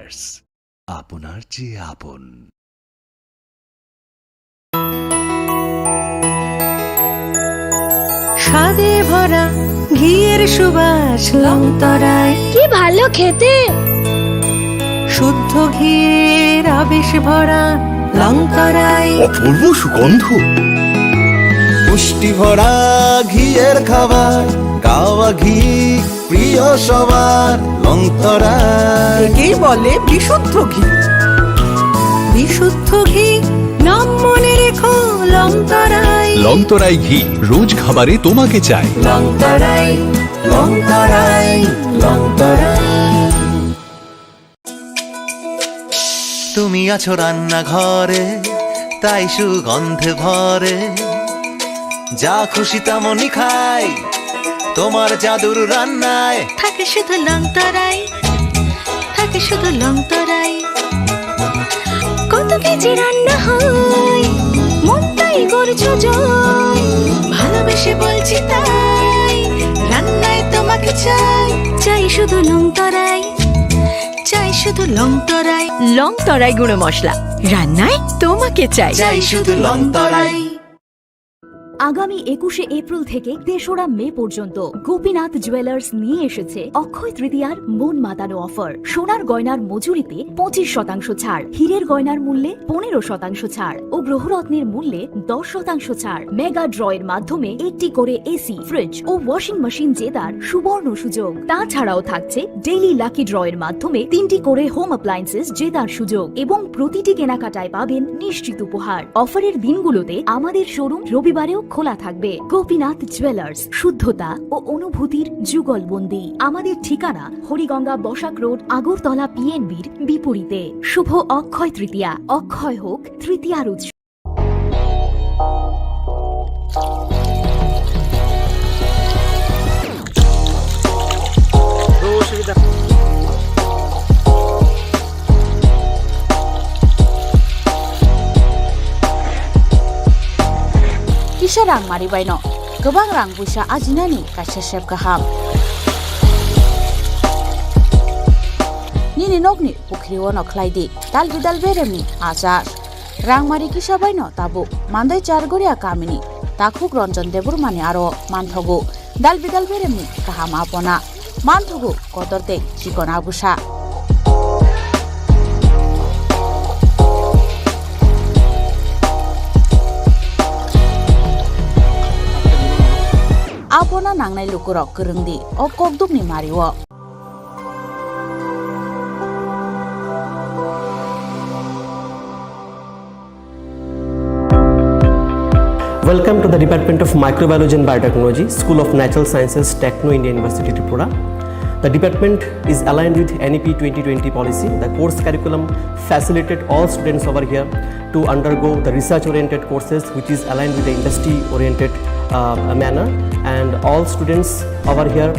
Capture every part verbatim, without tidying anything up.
জুয়েলার্স, আপনার যে আপন। স্বাদে ভরা ঘিয়ের সুবাস লংতরাই। কি ভালো খেতে! শুদ্ধ ঘিয়ের আবেশ ভরা লংতরাই। অপূর্ব সুগন্ধ। পুষ্টি ভরা ঘিয়ের খাবার, গাওয়া ঘি প্রিয় সবার, লংতরাই। একেই বলে বিশুদ্ধ ঘি। বিশুদ্ধ ঘি, নাম মনে রেখো, লংতরাই। লংতরাই ঘি, রোজ খাবারে তোমাকে চাই। লংতরাই, লংতরাই, লংতরাই। তুমি আছো রান্নাঘরে, তাই সুগন্ধে ভরে। যা খুশি তেমনই খাই, তোমার জাদুর রান্নায়। থাকে শুধু লংতরাই, থাকে শুধু লংতরাই। কত কেজি রান্না হয়, মনটাই করছো জয়। ভালোবেসে বলছি তাই, রান্নায় তোমাকে চাই। চাই শুধু লংতরাই, চাই শুধু লংতরাই। লংতরাই গুঁড়ো মশলা, রান্নায় তোমাকে চাই। চাই শুধু লংতরাই। আগামী একুশে এপ্রিল থেকে তেসরা মে পর্যন্ত গোপীনাথ জুয়েলার্স নিয়ে এসেছে অক্ষয় তৃতীয়ার মন মাতানো অফার। সোনার গয়নার মজুরিতে পঁচিশ শতাংশ ছাড়, হীরের গয়নার মূল্যে পনেরো শতাংশ ছাড় ও গ্রহরত্নের মূল্যে দশ শতাংশ ছাড়। মেগা ড্র এর মাধ্যমে একটি করে এসি, ফ্রিজ ও ওয়াশিং মেশিন জেতার সুবর্ণ সুযোগ। তাছাড়াও থাকছে ডেইলি লাকি ড্র এর মাধ্যমে তিনটি করে হোম অ্যাপ্লায়েন্সেস জেতার সুযোগ এবং প্রতিটি কেনাকাটায় পাবেন নিশ্চিত উপহার। অফারের দিনগুলোতে আমাদের শোরুম রবিবারেও খোলা থাকবে। গোপীনাথ জুয়েলার্স, শুদ্ধতা ও অনুভূতির যুগলবন্দি। আমাদের ঠিকানা হরিগঙ্গা বসাক রোড, আগরতলা পিএনবির বিপরীতে। শুভ অক্ষয় তৃতীয়া, অক্ষয় হোক তৃতীয়ার উৎসব। Kisa rang mari baino kwbang rang puisa ajinani kaisa sep kaham. Nini nokni pukhri o no khlai di dal bidal beremni achar. Rangmari kisa baino tabuk Mandai Chargoria kamini takhuk Ranjan Debbarmani aro manthogo dal bidal beremni kaham apona, manthogo kotor tei chikon abusa. Apona nangnai lukurok kwrwng di o kokdukni mario. Welcome to the Department of Microbiology and Biotechnology, School of Natural Sciences, Techno India University, Tripura. The department is aligned with N E P twenty twenty policy. The course curriculum facilitate all students over here to undergo the research-oriented courses, which is aligned with the industry-oriented, uh, manner, and all students over here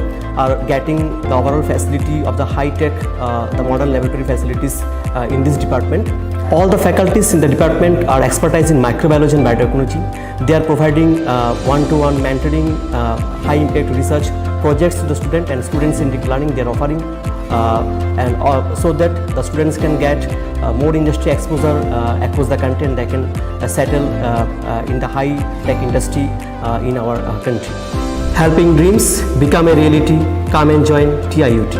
are getting the overall facility of the high-tech, uh, the modern laboratory facilities, uh, in this department. All the faculties in the department are expertise in microbiology and biotechnology. They are providing, uh, one-to-one mentoring, uh, high-impact research projects to the student and student-centric learning they are offering, uh, and, uh, so that the students can get, uh, more industry exposure, uh, across the country, and they can, uh, settle, uh, uh, in the high-tech industry, uh, in our, uh, country. Helping dreams become a reality. Come and join T I U T.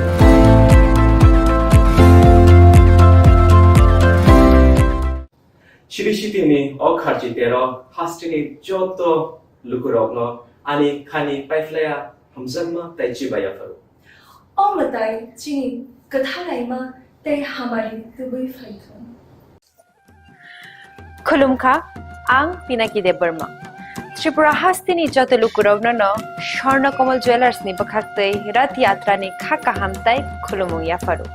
Chiri sitini o kharchi tero hasteni joto lukurokno ani khani paiphlaya hamjakma tei chibai yapharo. O mwtai chini kwthalaima tei hamari tubui phaithung. Khulumkha, ang Pinaki Debbarma. Tripura hasteni joto lukurokno no Swarna Kamal Jewellers ni bwkhaktwi Rath Yatra ni kha kaham tei khulumung yapharo.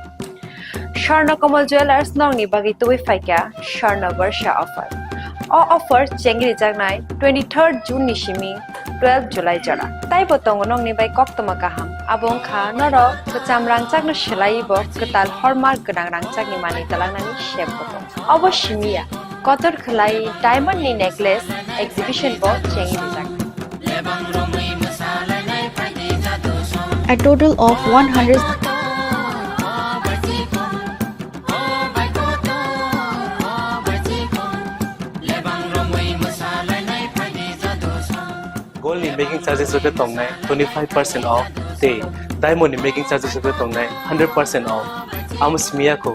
Swarna Kamal Jewellers nokni bagwi tubui phaikha Swarna Barsha offer. O offer chengrijaknai twenty-third June ni simi twelve July jora. Taibo tongo nokni bai koktwma kaham. Abo wngkha norok kwcham rangchakno swlaiwi bo kwtal hallmark gwnang rangchakni manwi twlangnani sep bo tongo. Obo simi ya, kotor khwlai diamond ni necklace exhibition bo chengrijaknai. A total of one hundred. Gold ni making charges rok khe tongnai twenty five percent off tei diamond ni making charges rok khe tongnai hundred percent off. Amo simi ya kho.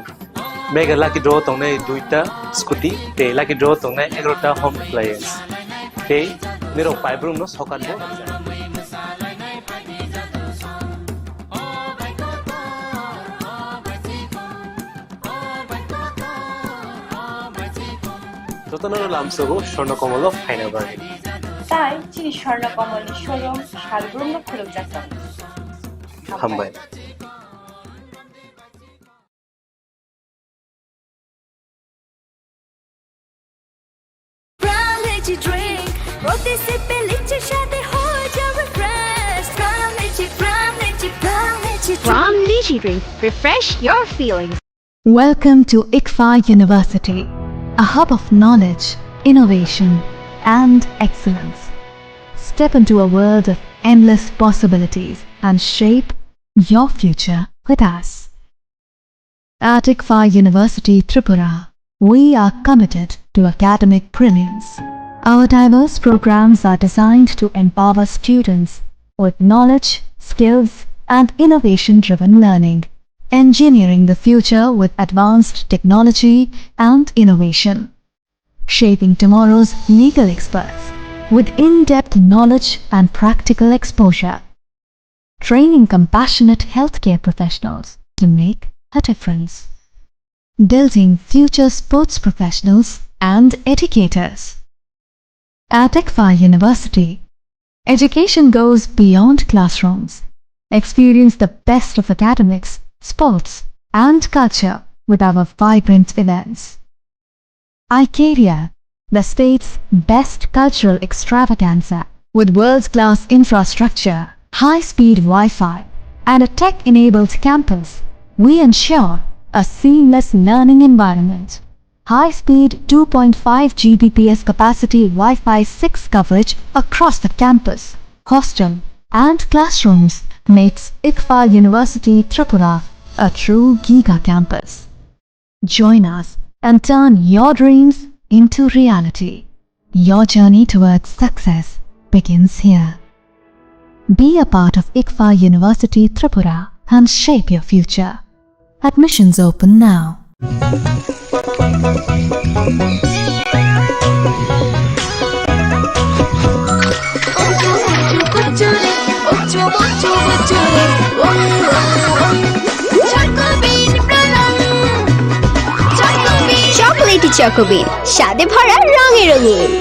Mega lucky draw tongnai duita scooty tei lucky draw tongnai egarota home appliance. Tei nirok paibrum no sokan bo. Jotono lamsogo Swarna Komolo phaina bagwi. Tai chini Swarna Komolni showroom salbrumno khulukjak tongo. Hambai. Pram Lychee drink, প্রতি সিপে লিচির স্বাদে হয়ে যাও refresh। Pram Lychee, Pram Lychee, Pram Lychee drink। Pram Lychee drink, refresh your feelings. Welcome to ICFAI University, a hub of knowledge, innovation, and excellence. Step into a world of endless possibilities and shape your future with us. At ICFAI University Tripura, we are committed to academic brilliance. Our diverse programs are designed to empower students with knowledge, skills, and innovation-driven learning, engineering the future with advanced technology and innovation, shaping tomorrow's legal experts with in-depth knowledge and practical exposure, training compassionate healthcare professionals to make a difference, building future sports professionals and educators. At ICFAI University, education goes beyond classrooms. Experience the best of academics, sports, and culture with our vibrant events. iCaria, the state's best cultural extravaganza, with world-class infrastructure, high-speed Wi-Fi, and a tech-enabled campus, we ensure a seamless learning environment. High-speed two point five G B P S capacity Wi-Fi six coverage across the campus, hostel, and classrooms makes ICFAI University Tripura a true giga campus. Join us and turn your dreams into reality. Your journey towards success begins here. Be a part of ICFAI University Tripura and shape your future. Admissions open now. Chocolatey Choco Bean, স্বাদে ভরা রঙে রঙিন।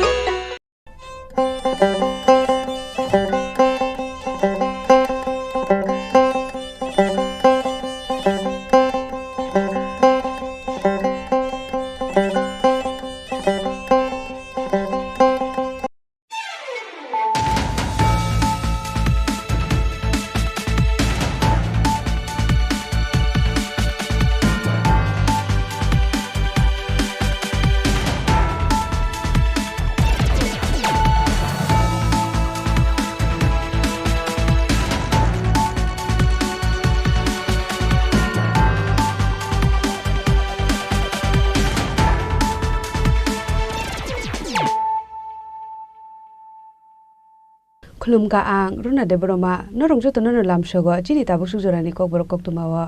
Khulumkha ang Runa Debbarma, norok jotono no lamsogo chini tabuk suk jorani kokborok koktwma o.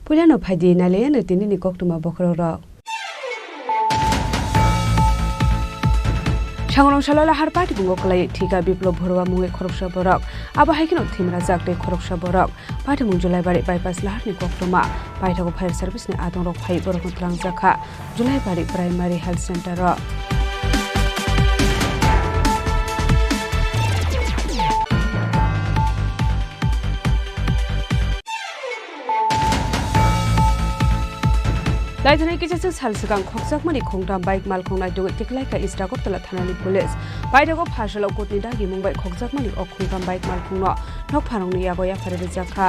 Puilano phaidi nailaiano tinini koktwma bokhorok rok. Sangrong salo lahar party bungo kwlai thika Biplop Bhorua mungwi khoroksa borok. Abo hai kheno thimrajak tei khoroksa borok. Patimung Julaibari bypass laharni koktwma paithago fire service ni adongrok phai borokno twlangjakha Julaibari Primary Health Center o. Naithanai kisa sal swkang khokjakmani khungtam bike malkhung naitugwi tiklaikha East Agartala thanani police. Paithago pharsalo kotni dagimung bai khokjakmani o khungtam bike malkhungno nokpharungni yago yaphari rijak kha.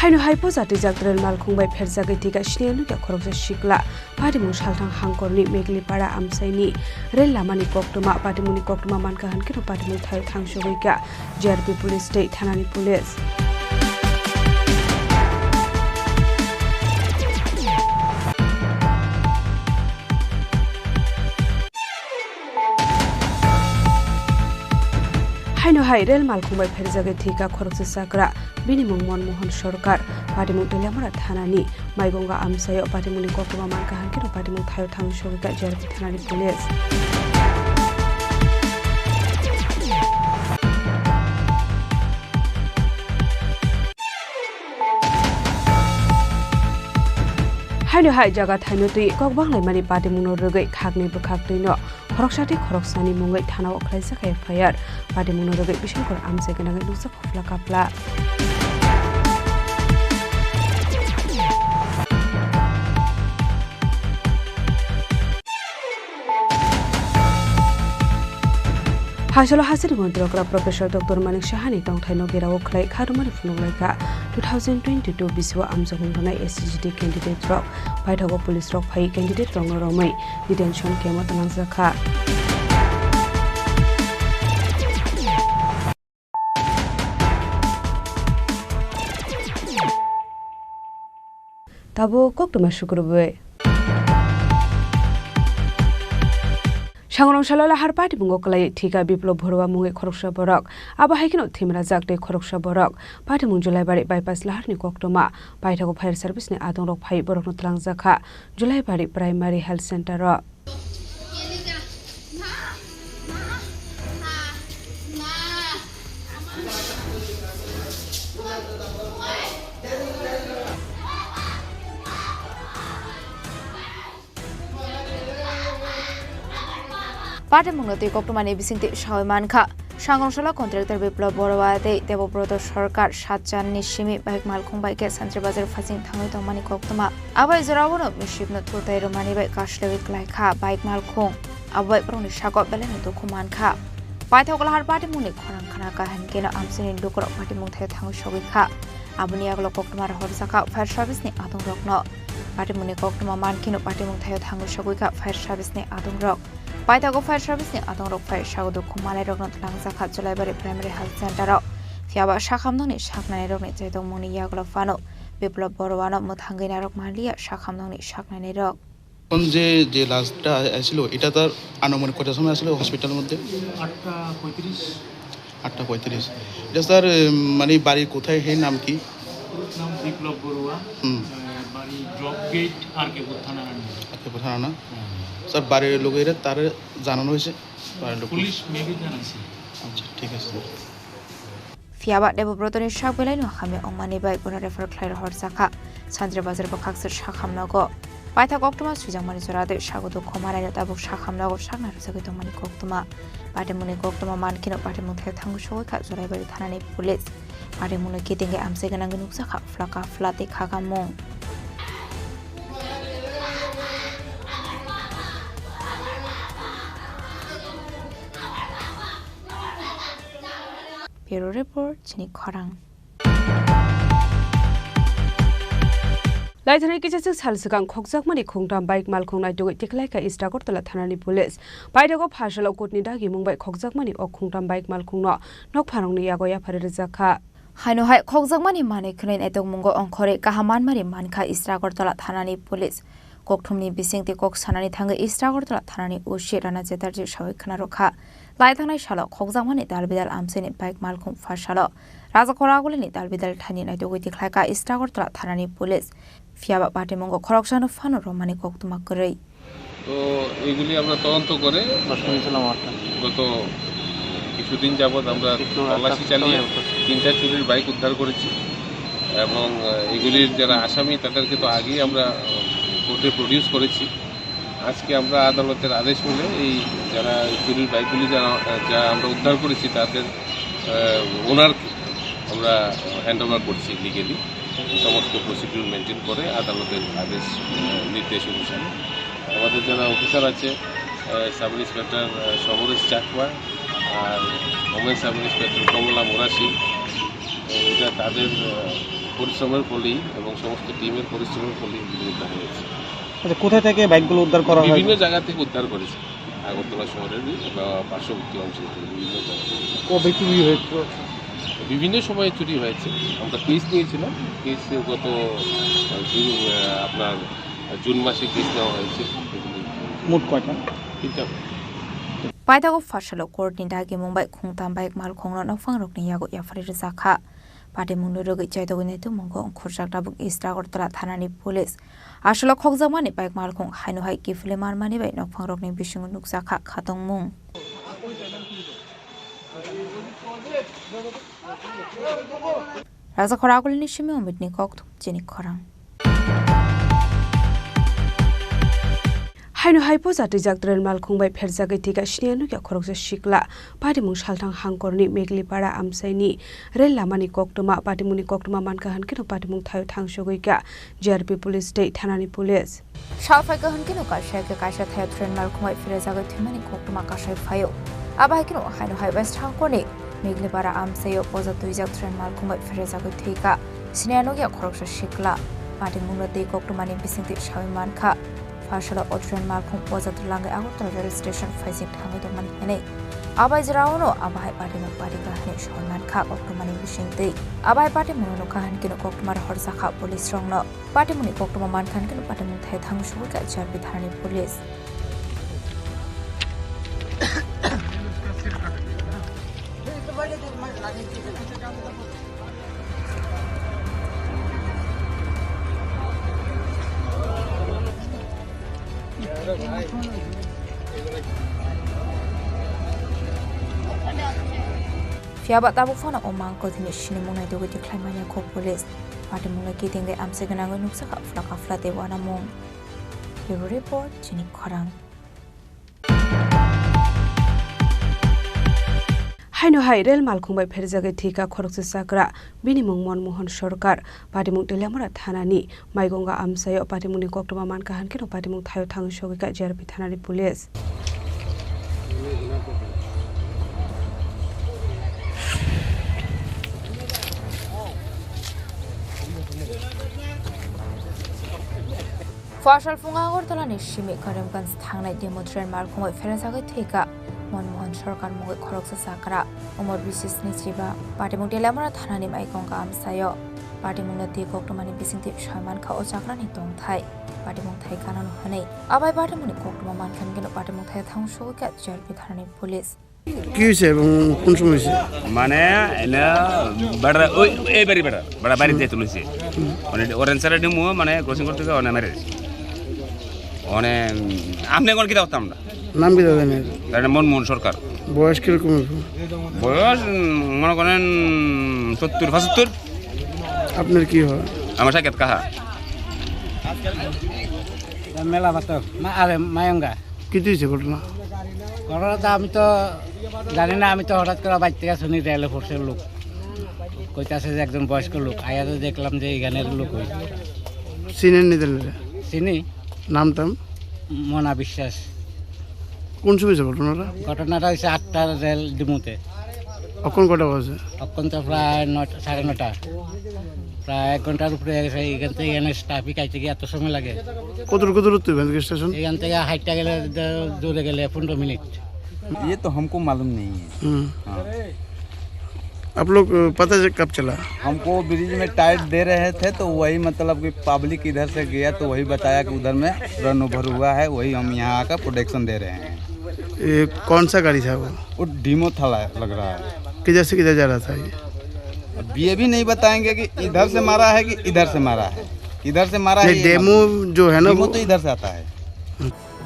Haino hai Bo jatijak rel malkhung bai pherjagwi thika siniya nukya khoroksa sikla. Patimung salthang hangkorni Meglipara amchaini rel lamani koktwma, patimungni koktwma mankha hwnkhe no patimung thaio thangsugwi kha J R P police tei thanani police. Haino hai rel malkhung bai pherjagwi thika khoroksa chakra, bini mung Monmohan Sarkar, patimung Teliamura thanani Maigonga amchaio patimungni koktwma mankha hwnkhe no patimung thaio thangwi sogwi kha J R P thanani police. Haino hai jaga thaino twi kok banglaimani patimungno rwgwi khakni bwkhak twino khoroksa tei khoroksani mungwi thanao khlaijak F I R. Patimungno rwgwi bisingkor amchai gwnangwi nukjak khopla kapla. Hasolo hasini montrokra Professor Doctor Manik Sahani tongthaino gerao khlai kharumani phunuk laikha two thousand twenty-two bisio amjokmung rwnai S C G D candidate rok. Paithago police rok phai candidate rokno romwi detention camp o twlangjakha. Tabuk koktwma sukrubwi. Sangrong salo lahar patimungo kwlai thika Biplop Borua mungwi khoroksa borok. Abo hai kheno thimrajak tei khoroksa borok. Patimung Julaibari bypass laharni koktwma. Paithago fire service ni adongrok phai borokno twlangjakha Julaibari Primary Health Center o. Patimungno twi koktwmani bisingtwi sawi mankha. Sangrong salo contractor Biplop Borua tei Debobroto Sarkar satchanni simi bike malkhung bai khe Santri Bazar phasing thangwi tongmani koktwma. Abai jorao no misipno thurtai rwmani bai kaslewi kwlai kha bike malkhung. Abo bai borokni sago belaino dukhu mankha. Paithak lahar patimungni khorang khna kaham keno amchaini lukurok patimung thaio thangwi sogwi kha. Aboni yagulo koktwma rohorjakha fire service ni adongrokno. Patimungni koktwma mankheno patimung thaio thangwi sogwi kha fire service ni adongrok. Paithago fire service ni adongrok phai sago dukhu malairokno twlangjakha Julaibari Primary Health Center o. Phiyaba sakhamnokni saknairokni chaitokmungni yagulo phano Biplop Boruano mwthangwi narwk manliya sakhamnokni saknairok. এখন যে, যে লাশটা আসলো, এটা তার আনুমানিক কটার সময় আসলো হসপিটালের মধ্যে? আটটা পঁয়ত্রিশ। আটটা পঁয়ত্রিশ। এটা স্যার, উম, মানে বাড়ি কোথায়, হে নাম কি? নাম বিপ্লব বড়ুয়া। হুম। আহ, বাড়ি ড্রপ গেট, আর কে থানা। আর কে থানা না? হ্যাঁ। স্যার, বাড়ির লোকেরা তার জানানো হয়েছে? বাড়ির লোক? পুলিশ মেবি জানাইছে। আচ্ছা, ঠিক আছে sir. Phiyaba Debobrotoni sak belaino hamya wngmani bai bono refer khlai rohorjakha Santri Bazar bwkhaksa sakhamnogo. Paithak koktwma swijakmani jora tei sago dukhu malaino tabuk sakhamnogo sakna rwjagwi tongmani koktwma. Patimungni koktwma mankheno patimung thaio thangwi sogwi kha Jolaibari thanani police. Patimungno kitingwi amchai gwnangwi nukjakha phla ka phla tei kha ka mung. Bureau Report, chini khorang. Laithani kisa swk sal swkang khokjakmani khungtam bike malkhung naitugwi tikhlaikha East Agartala thanani police. Paithago pharsalo kutni dagimung bai khokjakmani o khungtam bike malkhungno nokpharungni yago yaphari rwjakha. Haino hai khokjakmani manwi khwnwi naitokmungo ongkhorwi kaham manmari mankha East Agartala thanani police. Kokthumni bisingtwi kok sanani thangwi East Agartala thanani O C Rana Chatterjee sawi khna rwkha. Laithangnai salo khokjakmani dalbidal amchaini bike malkhung pharsalo Rajakhor Agulini dalbidal thaini naitugwi tikhlaikha East Agartala thanani police. Phiyaba patimungo khoroksano phano romani koktwma kwrwi. তো এইগুলি আমরা তদন্ত করে গত কিছুদিন যাবত আমরা একটু তল্লাশি চালিয়ে তিনটা চুরির বাইক উদ্ধার করেছি এবং, আহ, এগুলির যারা আসামি তাদেরকে তো আগেই আমরা কোর্টে প্রডিউস করেছি। আজকে আমরা আদালতের আদেশ মেনে এই যারা চুরির বাইকগুলি যারা, যা আমরা উদ্ধার করেছি তাদের, আহ, ওনারকে আমরা হ্যান্ড ওভার করছি লিগেলি। সমস্ত প্রসিডিউর মেনটেন করে আদালতের আদেশ, আহ, নির্দেশ অনুসারে আমাদের যারা অফিসার আছে, আহ, সাব ইন্সপেক্টর, আহ, সমরেশ চাকমা আর ওমেন সাব ইন্সপেক্টর কমলা মোরাশি, এটা তাদের, আহ, পরিশ্রমের ফলেই এবং সমস্ত টিমের পরিশ্রমের ফলেই এগুলো উদ্ধার হয়েছে। আচ্ছা, কোথা থেকে বাইকগুলো উদ্ধার করা হয়? বিভিন্ন জায়গা থেকে উদ্ধার করেছে, আগরতলা শহরের বা পার্শ্ববর্তী অঞ্চল থেকে বিভিন্ন জায়গা থেকে। কবে চুরি হয়েছিল? বিভিন্ন সময়ে চুরি হয়েছে। আমরা কেস নিয়েছিলাম, কেস গত, আহ, জুন, আহ, আপনার জুন মাসে কেস নেওয়া হয়েছে। মোট কয়টা? তিনটা। Paithago pharsalo court ni dagi mung bai khungtam bai malkhungno nokphang rokni yago yaphari rwjakha. Patimungno rwgwi chaitogwi naitukmungo wngkhorjak tabuk East Agartala thanani police. Aswlok khokjakmani bike malkhung haino hai kiphilwi manmani bai nokphangrokni bisingo nukjakha khatungmung. Rajakhor Agulini simi Omitni kokthum chini khorang. Haino hai poja twijak train malkhung bai pherjagwi thwikha siniya nukya khoroksa sikla. Patimung salthang hangkorni Meglipara amchaini rel lamani koktwma, patimungni koktwma mankha hwnkhe no patimung thaio thangsogwi kha G R P police tei thanani police. Salphai kha hwnkhe no kaisa khe kaisa thaio train malkhung bai pherjagwi thwimani koktwma kasai phaio. Abo hai kheno haino hai West Hangkorni Meglipara amchaio poja twijak train malkhung bai pherjagwi thwikha siniya nukya khoroksa sikla. Patimungno tei koktwmani bisingtwi sawi mankha. Pharsalo o train malkhung poja twlangwi Agartala rail station phaising thangwi tongmani hwnwi. Abai jora ono abo hai patimung patikha hwnwi sawi mankha koktwmani bisingtwi. Abo hai patimungno nukha hwnkhe no koktwma rohorjakha police rokno. Patimungni koktwma mankha hwnkhe no patimung thai thang sugwi kha G R P thanani police. Phiya ba tabuk phano o mangkwthwini sinimung naitugwi tikhlai manya kho police. Patimungno kitingwi amchai gwnangwi nukjakha phla kaphla tei uanamung. Bureau Report, chini khorang. Haino hai rel malkhung bai pherjagwi thwikha khoroksa chakra, bini mung Monmohan Sarkar, patimung Teliamura thanani Maigonga amchaio patimungni koktwma mankha hwnkhe no patimung thaio thangwi sogwi kha G R P thanani police. Pharsal phungo Agartala ni simi Karimganj thangnai demo train malkhung bai pherjagwi thwikha Monmohan Sarkar mungwi khoroksa chakra, umor bisisni chiba, patimung Teliamura thanani Maigonga amchaio. Patimungno twi koktwmani bisingtwi soi mankha o chakrani tongthai. Patimung thai kanano hwnwi. Abai patimungni koktwma mankha hwnkhe no patimung thai thang sugwi kha G R P thanani police. কি হৈছে এবং কোন সময় হৈছে? মানে এনে বেটা ওই এই বাড়ি বেটা বেটা বাড়িতে তুলেছে। মানে অরেঞ্জ সারা ডিমু মানে ক্রসিং করতে গিয়ে অনে মেরে দিছে। অনে আপনি এখন কিতা করতাম না? নাম কি দাদা মেয়ের? তার নাম মনমোহন সরকার। বয়স কিরকম হবে? বয়স উম, মনে করেন সত্তর পঁচাত্তর। আপনার কি হয়? আমার সাক্ষাৎ কাহা। মেলা বাতো না আরে মায়ঙ্গা। কি হয়েছে ঘটনা? ঘটনা তো আমি তো জানি না, আমি তো হঠাৎ করে বাইর থেকে শুনি রেলে পড়ছে লোক, কইতাছে যে একজন বয়স্ক লোক, আয়া তো দেখলাম যে এখানের লোক ওই। চিনেন নি তাহলে? চিনি। নাম টাম? মনা বিশ্বাস। কোন সময় হয়েছে ঘটনাটা? ঘটনাটা হয়েছে আটটা রেল ডিমুতে। অখন কটা বাজে? অখন তো প্রায় নয়টা, সাড়ে নয়টা। প্রায় এক ঘন্টার উপরে হয়ে গেছে। এখান থেকে এখানে ট্রাফিক আইতে গিয়ে এত সময় লাগে। কত, কত দূরত্ব এখান থেকে স্টেশন? এখান থেকে হাইটটা গেলে দ-, দূরে গেলে পনেরো মিনিট। ये तो हमको मालूम नहीं है। हम्म। हाँ। आप लोग, अ, पता है कब चला? हमको ब्रिज में टाइट दे रहे थे, तो वही मतलब कि पब्लिक इधर से गया, तो वही बताया कि उधर में रन ओवर हुआ है, वही हम यहाँ आकर प्रोडक्शन दे रहे हैं। ये कौन सा गाड़ी था वो? वो डीमो था ला-, लग रहा है। किधर से किधर जा रहा था ये? अब ये भी नहीं बताएंगे कि इधर से मारा है कि इधर से मारा है। इधर से मारा है नहीं, ये डेमो मालूम। जो है ना, डेमो वो तो इधर से आता है।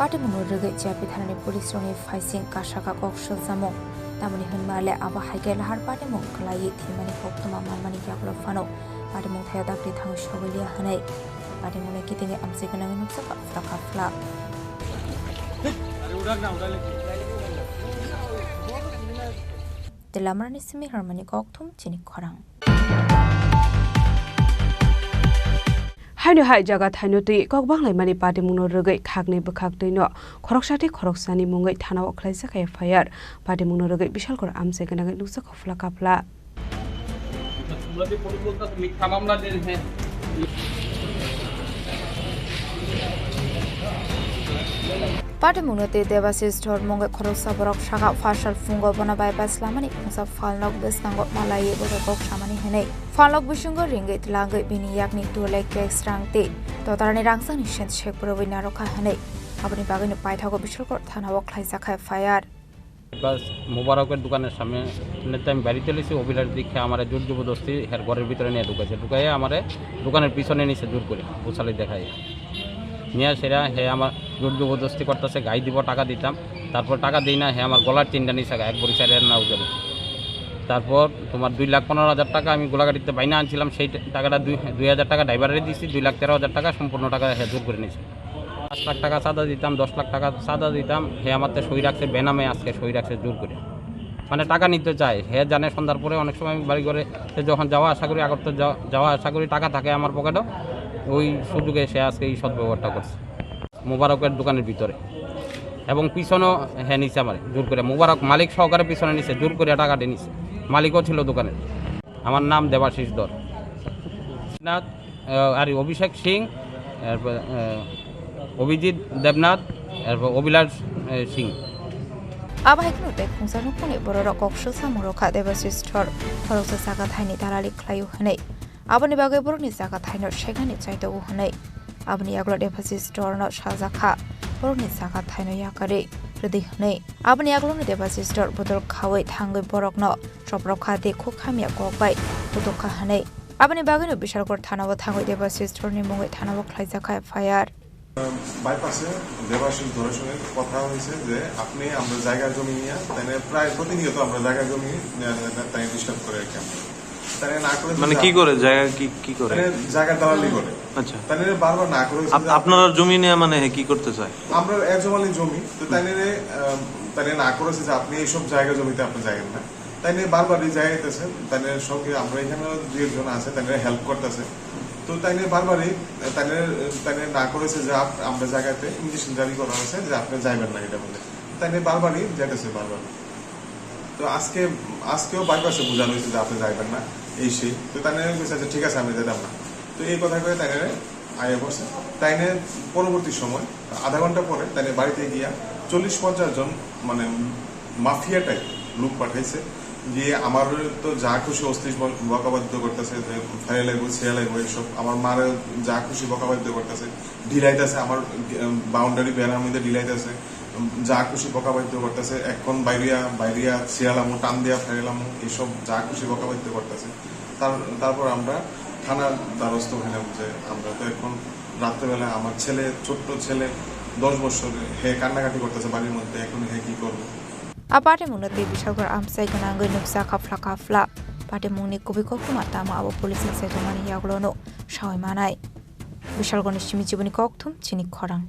Patimungno rwgwi G R P thanani police rokni phaising kasaka kok swijamung. Tamoni hwnma le abo hai khe lahar patimung kwlaiwi thwimani koktwma manmani yagulo phano patimung thaio dakti thangwi sogwi liya hwnwi patimungno kitingwi amchai gwnangwi nukjakha phla kaphla. Tei lamarani simi rwmani kokthum chini khorang. Haino hai jaga thaino twi kok banglaimani patimungno rwgwi khakni bwkhak twino khoroksa tei khoroksani mungwi thanao khlaijak F I R. Patimungno rwgwi Bishalgarh amchai gwnangwi nukjakha phla kaphla. যদি পুলিশ বলতো তো মিথ্যা মামলা দিন, হ্যাঁ। Patimungno tei Debashish Dhor mungwi khoroksa borok saka phasal phungo bono bypass lamani phungsa phalnok bwskango malaiwi bono kok samani hwnwi phalnok bisingo ringwi twlangwi bini yakni two lakh cake rang tei totarni rangchakni sen sek purwi narwkha hwnwi aboni bagwino paithago Bishalgarh thanao khlaijak kha F I R. বাস, মোবারকের দোকানের সামনে, এমনিতে আমি বাড়িতে এসেছি, অভিলাষ দেখে আমার জোর জবরদস্তি হের ঘরের ভিতরে নিয়ে ঢুকেছে। ঢুকাইয়া আমারে দোকানের পিছনে নিচে জোর করে উছালি দেখায়। নিয়ে সেরা হে আমার জোর জবরদস্তি করতেছে, গাই দিব, টাকা দিতাম। তারপর টাকা দেই না, হে আমার গলার চেনটা নিচে এক ভরি চার আনা ওজনে। তারপর তোমার দুই লাখ পনেরো হাজার টাকা আমি গোলাঘাটিতে বাইনা আনছিলাম, সেই টাকাটা দুই, দুই হাজার টাকা ড্রাইভারে দিছি, দুই লাখ তেরো হাজার টাকা সম্পূর্ণ টাকা হে জোর করে নিছে। পাঁচ লাখ টাকা চাঁদা দিতাম, দশ লাখ টাকা চাঁদা দিতাম, হে আমার তো সই রাখছে, বেনামে আজকে সই রাখছে জোর করে। মানে টাকা নিতে চায়, হে জানে সন্ধ্যার পরে অনেক সময় আমি বাড়ি ঘরে, সে যখন যাওয়া আসা করি, আগর তো যাওয়া, যাওয়া আসা করি টাকা থাকে আমার পকেটে, ওই সুযোগে সে আজকে এই সদ্ব্যবহারটা করছে মোবারকের দোকানের ভিতরে। এবং পিছনও হে নিচে আমার জোর করে, মোবারক মালিক সহকারে পিছনে নিচে জোর করে টাকাটি নিচে, মালিকও ছিল দোকানের। আমার নাম দেবাশিস ধর। দেবনাথ, আহ, আরে অভিষেক সিং, এরপর, আহ, অভিজিৎ দেবনাথ, এরপর অভিলাষ, আহ, Singh. Abo hai kheno tei khungsa nukhungni bororok kok swsa mung rwkha Debashish Dhor khoroksa jaga thaini dalali khlaio hwnwi. Aboni bagwi borokni jaga thaino segnani chaitogo hwnwi. Aboni yagulo Debashish Dhorno sajakha borokni jaga thaino yakarwi rwdi hwnwi. Aboni yagulono Debashish Dhor bodol khaui thangwi borokno choprokha tei khuk hamya kok bai kutukha hwnwi. Aboni bagwino Bishalgarh thanao thangwi Debashish Dhorni mungwi thanao khlaijakha F I R. বাইপাসে দেবাশিস ধরের সঙ্গে কথা হয়েছে যে আপনি আমরা জায়গা জমি নিয়ে, তাই নিয়ে প্রায় প্রতিনিয়ত আমরা জায়গা জমি নিয়ে, তাই ডিস্টার্ব করে আর কি আমরা। তাই নিয়ে না করে মানে যে কি আপ-, করে? জায়গা কি, কি করে? তাই নিয়ে জায়গার দালালি করে। আচ্ছা। তাই নিয়ে বারবার না করে হচ্ছে আপ-, যে আপনারা জমি নিয়ে মানে কি করতে চায়? আমরা এজমালি জমি, তো তাই নিয়ে, আহ, তাই নিয়ে না করেছে যে আপনি এইসব জায়গা জমিতে আপনি যাবেন না। তাই নিয়ে বারবারই যাইতেছে, তাই নিয়ে সঙ্গে আমরা এখানে দুই একজন আছে, তাই নিয়ে হেল্প করতেছে। তো তাই নিয়ে বারবারই, তাই নিয়ে, তাই নিয়ে না করেছে যে আপ-, আমরা জায়গাতে ইনজেকশন জারি করা হয়েছে যে আপনি যাইবেন না এটা বলে। তাই নিয়ে বারবারই যাইতেছে বারবার। তো আজকে, আজকেও বাইপাসে বোঝানো হয়েছে যে আপনি যাইবেন না, এই সেই। তো তাই নিয়ে বলছে, "আচ্ছা ঠিক আছে, আমি যেতাম না।" তো এই কথা কয়ে তাই নিয়ে আয়া পড়ছে। তাই নিয়ে পরবর্তী সময় আধা ঘন্টা পরে তাই নিয়ে বাড়িতে গিয়া চল্লিশ পঞ্চাশ জন মানে মাফিয়া টাইপ লোক পাঠাইছে, গিয়ে আমার তো যা খুশি অস্তিস বকাবাদ্য করতেছে যে ফেরে লাগবো, ছেড়ে লাগবো, এইসব আমার মারে যা খুশি বকাবাদ্য করতেছে, ঢিলাইতেছে আমার বাউন্ডারি বেড়ার মধ্যে ঢিলাইতেছে, যা খুশি বকাবাদ্য করতেছে, এখন বাইরিয়া বাইরিয়া ছিয়ালামু টান দিয়া ফেরালামু, এইসব যা খুশি বকাবাদ্য করতেছে। তার, তারপর আমরা থানার দ্বারস্থ হইলাম যে আমরা তো এখন রাত্রেবেলা আমার ছেলে, ছোট্ট ছেলে, দশ বছর, হে কান্নাকাটি করতেছে বাড়ির মধ্যে, এখন হে কি করবো? A patimungno tei Bishalgarh amchai gwnangwi nuksa kha phla kha phla. Patimungni kubui koktwma tamo abo police ni chaitomani yagulono sawi manai. Bishalgarhni simi chiboni kokthum chini khorang.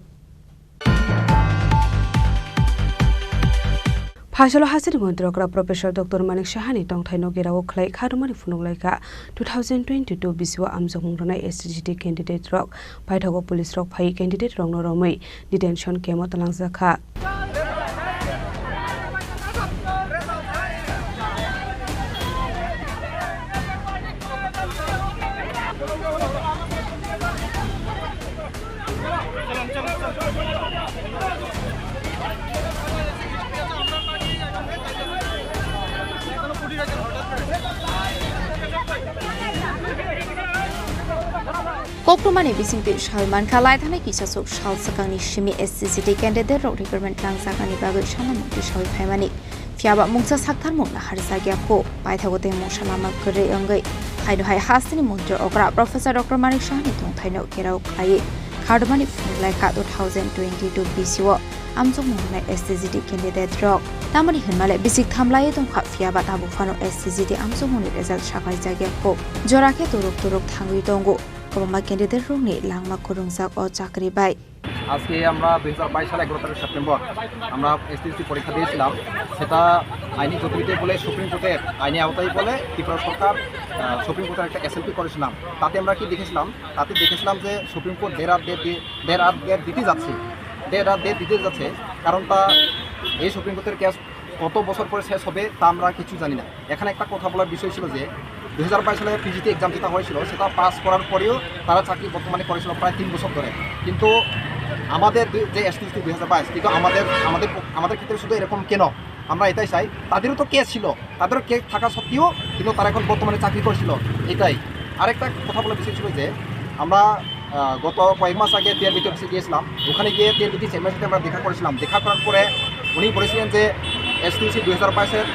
Phaisalo hasteni montri okra Professor Doctor Manik Sahani tongthaino gerao khlai kharumani phunuk laikha two thousand twenty-two bisio amjokmung rwnai S T G T candidate rok. Paithago police rok phai candidate rokno romwi detention camp o twlangjakha. Koktwmani bisingtwi sawi mankha, laithanai kisasuk sal swkangni simi S C C T candidate rok recruitment langjaknani bagwi sanamung twi sawi phaimani. Phiyaba mungsa saktharmung naharjakya kho, paithago tei mungsa lama kwrwi wngwi. Haino hai hasteni montri okra Professor Doctor Manik Sahani tongthaino gherao khlaiwi khardumani phunuk laikha two thousand twenty-two bisio amjokmung rwnai S T G T candidate rok. Tamoni hinmale bisik thamlaiwi tongkha, phiyaba tabuk phano S T G T amjokmungni result saklaijakya kho. Jora khe turuk turuk thangwi tongo. Kwbangma candidate rokni langma kwrwngjak o chakri bai. আজকে আমরা দুই হাজার বাইশ সালে এগারো তারিখ সেপ্টেম্বর আমরা এসটিসি পরীক্ষা দিয়েছিলাম। সেটা আইনি জটিলতা বলে সুপ্রিম কোর্টের আইনি আওতায় বলে ত্রিপুরা সরকার, আহ, সুপ্রিম কোর্টের একটা এসএলপি করেছিলাম। তাতে আমরা কি দেখেছিলাম? তাতে দেখেছিলাম যে সুপ্রিম কোর্ট দেড় রাত দেড় দি-, দেড় রাত দেড় দিতে যাচ্ছে, দেড় রাত দেড় দিতে যাচ্ছে। কারণটা এই সুপ্রিম কোর্টের কেস কত বছর পরে শেষ হবে তা আমরা কিছু জানি না। এখানে একটা কথা বলার বিষয় ছিল যে দুই হাজার বাইশ সালে পিজিটি এক্সাম যেটা হয়েছিল, সেটা পাস করার পরেও তারা চাকরি বর্তমানে করেছিল প্রায় তিন বছর ধরে। কিন্তু আমাদের দুই- যে এসটিএসসি দুই হাজার বাইশ, কিন্তু আমাদের আমাদের আমাদের ক্ষেত্রে শুধু এরকম কেন? আমরা এটাই চাই, তাদেরও তো কেস ছিল, তাদেরও কেস থাকা সত্ত্বেও কিন্তু তারা এখন বর্তমানে চাকরি করছিল। এটাই। আরেকটা কথা বলার বিষয় ছিল যে আমরা আহ, গত কয়েক মাস আগে টিআরবিটি অফিসে গিয়েছিলাম। ওখানে গিয়ে টিআরবিটি চেয়ারম্যানের সাথে আমরা দেখা করেছিলাম। দেখা করার পরে উনি বলেছিলেন যে এসটিসি দুই হাজার বাইশের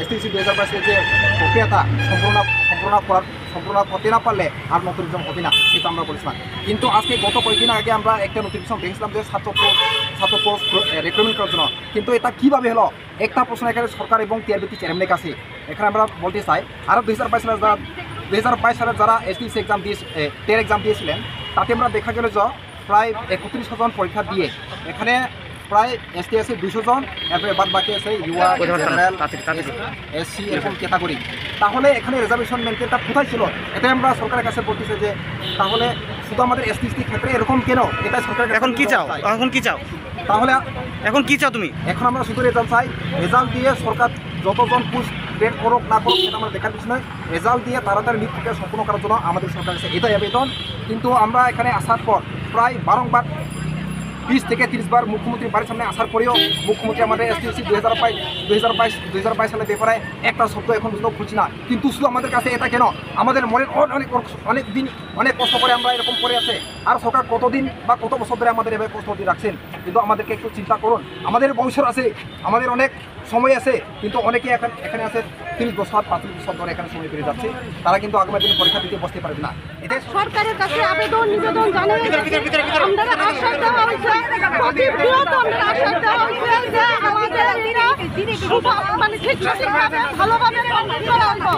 এসটিসি দুই হাজার বাইশের যে প্রক্রিয়াটা সম্পূর্ণ সম্পূর্ণ করার সম্পূর্ণ করতে না পারলে আর নতুন এক্সাম হবে না, সেটা আমরা বলেছিলাম। কিন্তু আজকে গত কয়েকদিন আগে আমরা একটা নোটিফিকেশন দেখেছিলাম যে ছাত্র পোস্ট ছাত্র পোস্ট রিক্রুটমেন্ট করার জন্য। কিন্তু এটা কিভাবে হলো? একটা প্রশ্ন এখানে সরকার এবং টিআরবিটি চেয়ারম্যানের কাছে। এখানে আমরা বলতে চাই, আরও দুই হাজার বাইশ সালে যারা দুই হাজার বাইশ সালে যারা এসটিসি এক্সাম দিয়ে টেট এক্সাম দিয়েছিলেন, তাতে আমরা দেখা গেল যে প্রায় একত্রিশশো জন পরীক্ষা দিয়ে এখানে প্রায় এসটিএসসি দুশো জন, এরপরে বাদ বাকি আছে ইউআর, জেনারেল, এসসি এরকম ক্যাটাগরি। তাহলে এখানে রিজার্ভেশন মেনটেনটা কোথায় ছিল? এটাই আমরা সরকারের কাছে বলতে চাই যে তাহলে শুধু আমাদের এসটিএসসি ক্ষেত্রে এরকম কেন? এটাই সরকারের কাছে এখন কি আমরা চাও? চাই। এখন কি চাও? তাহলে এখন কি চাও তুমি? এখন আমরা শুধু রেজাল্ট চাই। রেজাল্ট দিয়ে সরকার যতজন পোস্ট ক্রিয়েট করুক না করুক, সেটা আমরা দেখার কিছু নয়। রেজাল্ট দিয়ে তাড়াতাড়ি নিয়োগ প্রক্রিয়া সম্পূর্ণ করার জন্য আমাদের সরকারের কাছে এটাই আবেদন। কিন্তু আমরা এখানে আসার পর প্রায় বারংবার বিশ থেকে তিরিশ বার মুখ্যমন্ত্রীর বাড়ির সামনে আসার পরেও মুখ্যমন্ত্রী আমাদের এসটিসি দুই হাজার বাইশ দুই হাজার বাইশ দুই হাজার বাইশ সালের ব্যাপারে একটা শব্দ এখন পর্যন্ত খুলছি না। কিন্তু শুধু আমাদের কাছে এটা কেন? আমাদের মনের অ- অনেক অনেক দিন অনেক কষ্ট করে আমরা এরকম পড়ে আছে। আর সরকার কতদিন বা কত বছর ধরে আমাদের এভাবে কষ্ট দিয়ে রাখছেন? কিন্তু আমাদেরকে একটু চিন্তা করুন, আমাদের বংশর আছে, আমাদের অনেক সময় আছে, কিন্তু অনেকে এখন এখানে আছে তিরিশ বছর, পঁয়ত্রিশ বছর ধরে এখানে সময় পেরিয়ে যাচ্ছে, তারা কিন্তু আগামী দিনে পরীক্ষা দিতে বসতে পারবে না। এটাই সরকারের কাছে আবেদন নিবেদন জানাই, আমরা আশ্বাস দেওয়া হয়েছে, প্রতি বিরত আমরা আশ্বাস দেওয়া হয়েছে যে আমাদের এটা সুভা- মানে ঠিক সঠিকভাবে ভালোভাবে কমপ্লিট করা হতো।